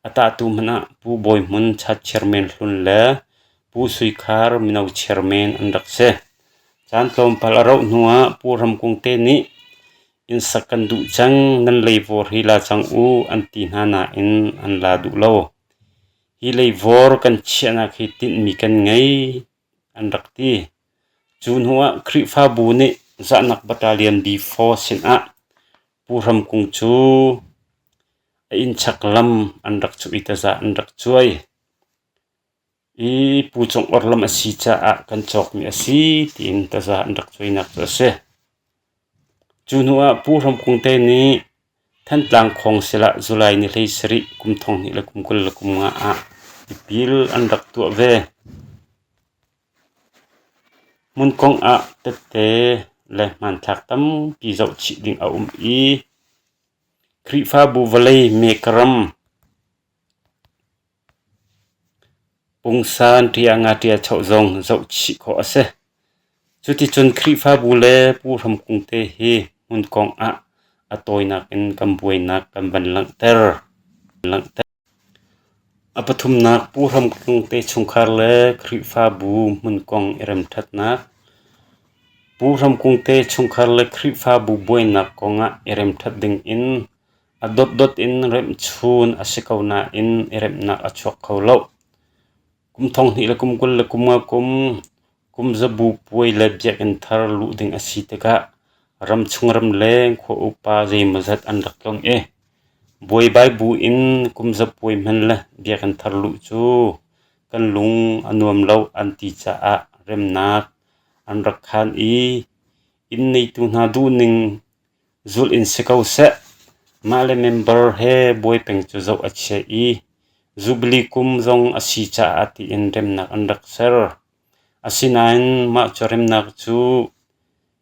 A tahtu hmanh ah Pu Bawi Hmun Chat Chairman hlun le Pu Sui Khar mino chairman an rak si. Caan tlawmpal a rauh hnuah Pu Hram Kung te nih inn sak kan duh cang, nan leivawr hi la cang u an ti hna nain an la duh lo. Hi leivawr kan chiahnak hi tinhmi kan ngei an rak ti. Cu hnuah Khrihfabu nih Zahnak Battalion B4 sinah Pu Hram Kung cu a inn chak lam an rak cuh i taza an rak cuai i Pu Cung Awr lam a si caah kan cawkmi a si tiin taza an rak cuainak cu a si. Cu hnuah Pu Hram Kung te nih Thantlang Khawngsil ah July ni 17 kum 2025 ah tipil an rak tuah ve. Hmun kong ah tette le hmanthlak tampi zohchih ding a um i Khrihfabu vawlei mekaram Pungsan ṭia choh zong zohchih khawh a si. Cuticun Khrihfabu le Pu Hram Kung te hi hmun kong ah a tawinak in kan buainak kan van langhter. A pathumnak Pu Hram Kung te chungkhar le Khrihfabu hmun kong i remṭhatnak. Pu Hram Kung te chungkhar le Khrihfabu buainak kong ah i remṭhat ding in A dotdot in remhchun a si ko nain i remhnak a chuak kho lo. Kum 2000 le kum 25 kum kumzabu puai le biakinn thar luh ding a si tikah ramchung ramleng khua upa zeimawzat an rak tlung i buaibai bu in kumzapuai hman le biakinn thar luh cu kan lung a nuam lo an ti caah remnak an rak khan i inn neitu hna duhning Zulh in si ko seh. Mah le member he buai peng cu zoh a chia i Jubilee kum zong a si caah tiin remnak an rak ser. Asinain mah cu remnak cu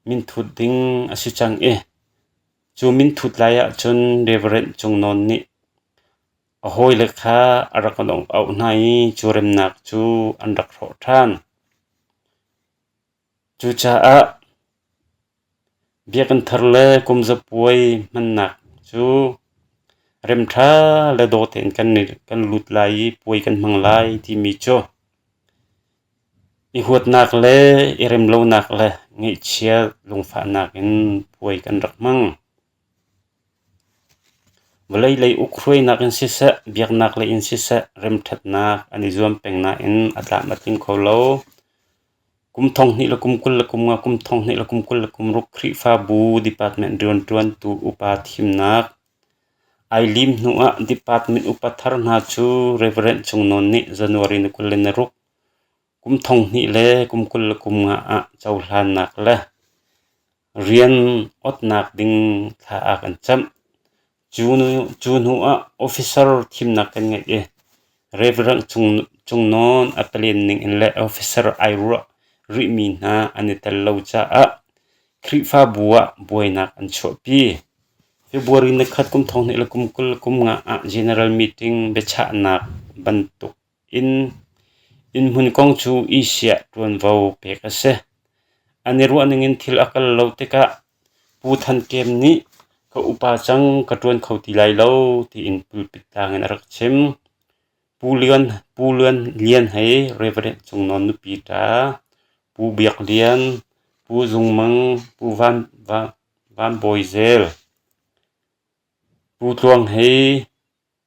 minthut ding a si cang i cu minthut lai ahcun Reverend Cung Nawn nih a hawile kha a rak auh hna i cu remnak cu an rak hrawh ṭhan. Cucaah Biakinn thar le kumzapuai hmannak cu remṭha le daw tein kan lut lai i puai kan hmang lai timi cu i huatnak le i remlonak le ngaihchia lungfahnak in puai kan rak hmang. Vawlei lei ukhruainak in siseh, biaknak lei in siseh remṭhatnak an i zuam peng nain a tlam a tling kho lo. Kum 2000 le kum 25, kum 2000 le kum 26 Khrihfabu department rianṭuantu upa thimnak ai lim hnuah department upa thar hna cu Reverend Cung Nawn nih January ni 26, kum 2000 le kum 25 ah cohlannak le rian otnak ding thla a kan camh. Cu hnu ah officer thimnak kan ngeih i Reverend Cung Nawn a palen ning in le officer ai ruah rihmi hna an i tel lo caah Khrihfabu ah buainak an chuahpi. February ni khat kum 20 le kum 20 kum nga ah General Meeting biachahnak bantuk in innhmun kong cu Asia ṭuanvo pek a si. An i ruah ning in thil a kal lo tikah Pu Than Kem nih ka upa cang ka ṭuan kho ti lai lo tiin pulpit tlang in a rak chim. Pu Lian, Pu Lian Lian hei Reverend Cung Nawn nupi ṭa, Pu Biak Lian, Pu Zung Mang, Pu Van, Van, Van Bawi Zel, Pu Tluang hei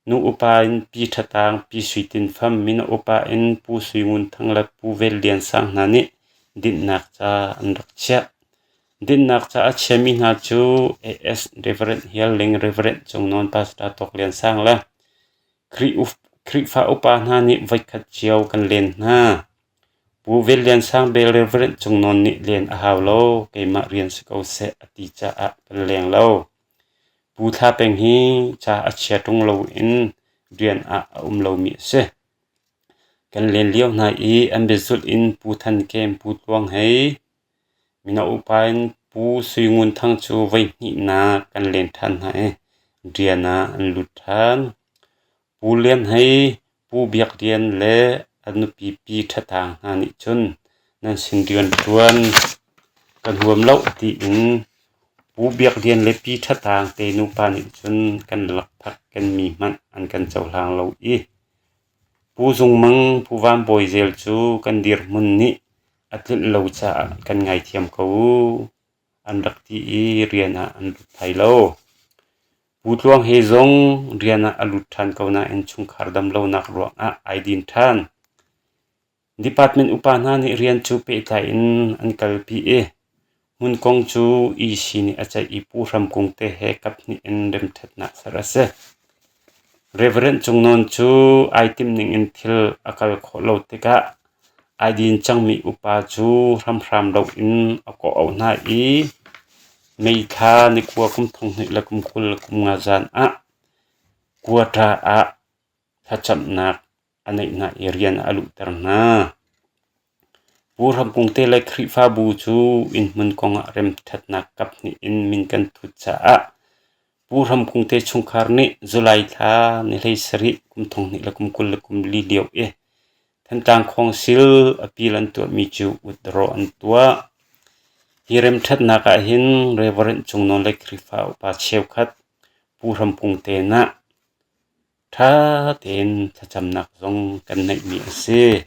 Nu upa in Pi Ṭha Tang, Pi Sui Tin Fam, mino upa in Pu Sui Ngun Thang le Pu Vel Lian Sang hna nih dinhnak ca an rak chiah. Dinnak ca a chiami hna cu A.S. Reverend Hial Ling, Reverend Cung Nawn, Pastor Tawk Lian Sang le Khrihfa upa hna nih voikhat cio kan len hna. Pu Vel Lian Sang bel Reverend Cung Nawn nih len a hau lo, keimah rian si ko seh a ti caah kan leng lo. Pu Thla Peng hi ca a chia ṭung loin rian ah a um lomi a si. Kan len lio hna i an biazulh in Pu Than Kem, Pu Tluang Hei, mino upa in Pu Sui Ngun Thang cu voihnihnak kan len ṭhan hna i rian ah an lut ṭhan. Pu Lian Hei, Pu Biak Lian le a nupi Pi Ṭha Tang hna nih cun nan sin rianṭuan kan huam lo tiin Pu Biak Lian le Pi Ṭha Tang te nupa nih cun kan lakphak kan mi hmanh an kan cohlang lo i Pu Zung Mang, Pu Van Bawi Zel cu kan dirhmun nih a tlinh lo caah kan ngaithiam ko u an rak ti i rian ah an lut thai lo. Pu Tluang He zong rian ah a lut ṭhan ko nain chungkhar damlonak ruangah ai din ṭhan. Department upa hna nih rian cu pehtlai in an kalpi i hmun kong cu EC nih a ceih i Pu Hram Kung te he kaphnih in remṭhatnak ser a si. Reverend Cung Nawn cu ai timh ning in thil a kal khawh lo tikah ai din cangmi upa cu hramhram loin a kawh-auh hna i May thla ni kua kum 20 le kum 20 le kum nga zan ah Quetta ah thlacamnak a neih hna i rian a luhter hna. Pu Hram Kung te le Khrihfabu cu innhmun kongah remṭhatnak kaphnih in min kan thut caah Pu Hram Kung te chungkhar nih July thla ni 17 kum 20 le kum 20 le kum li lio i Thantlang Khawngsil appeal an tuahmi cu withdraw an tuah. Hi remṭhatnak ah hin Reverend Cung Nawn le Khrihfa upa cheukhat Pu Hram Kung te nah Ṭha tein thlacamnak zong kan neihmi a si.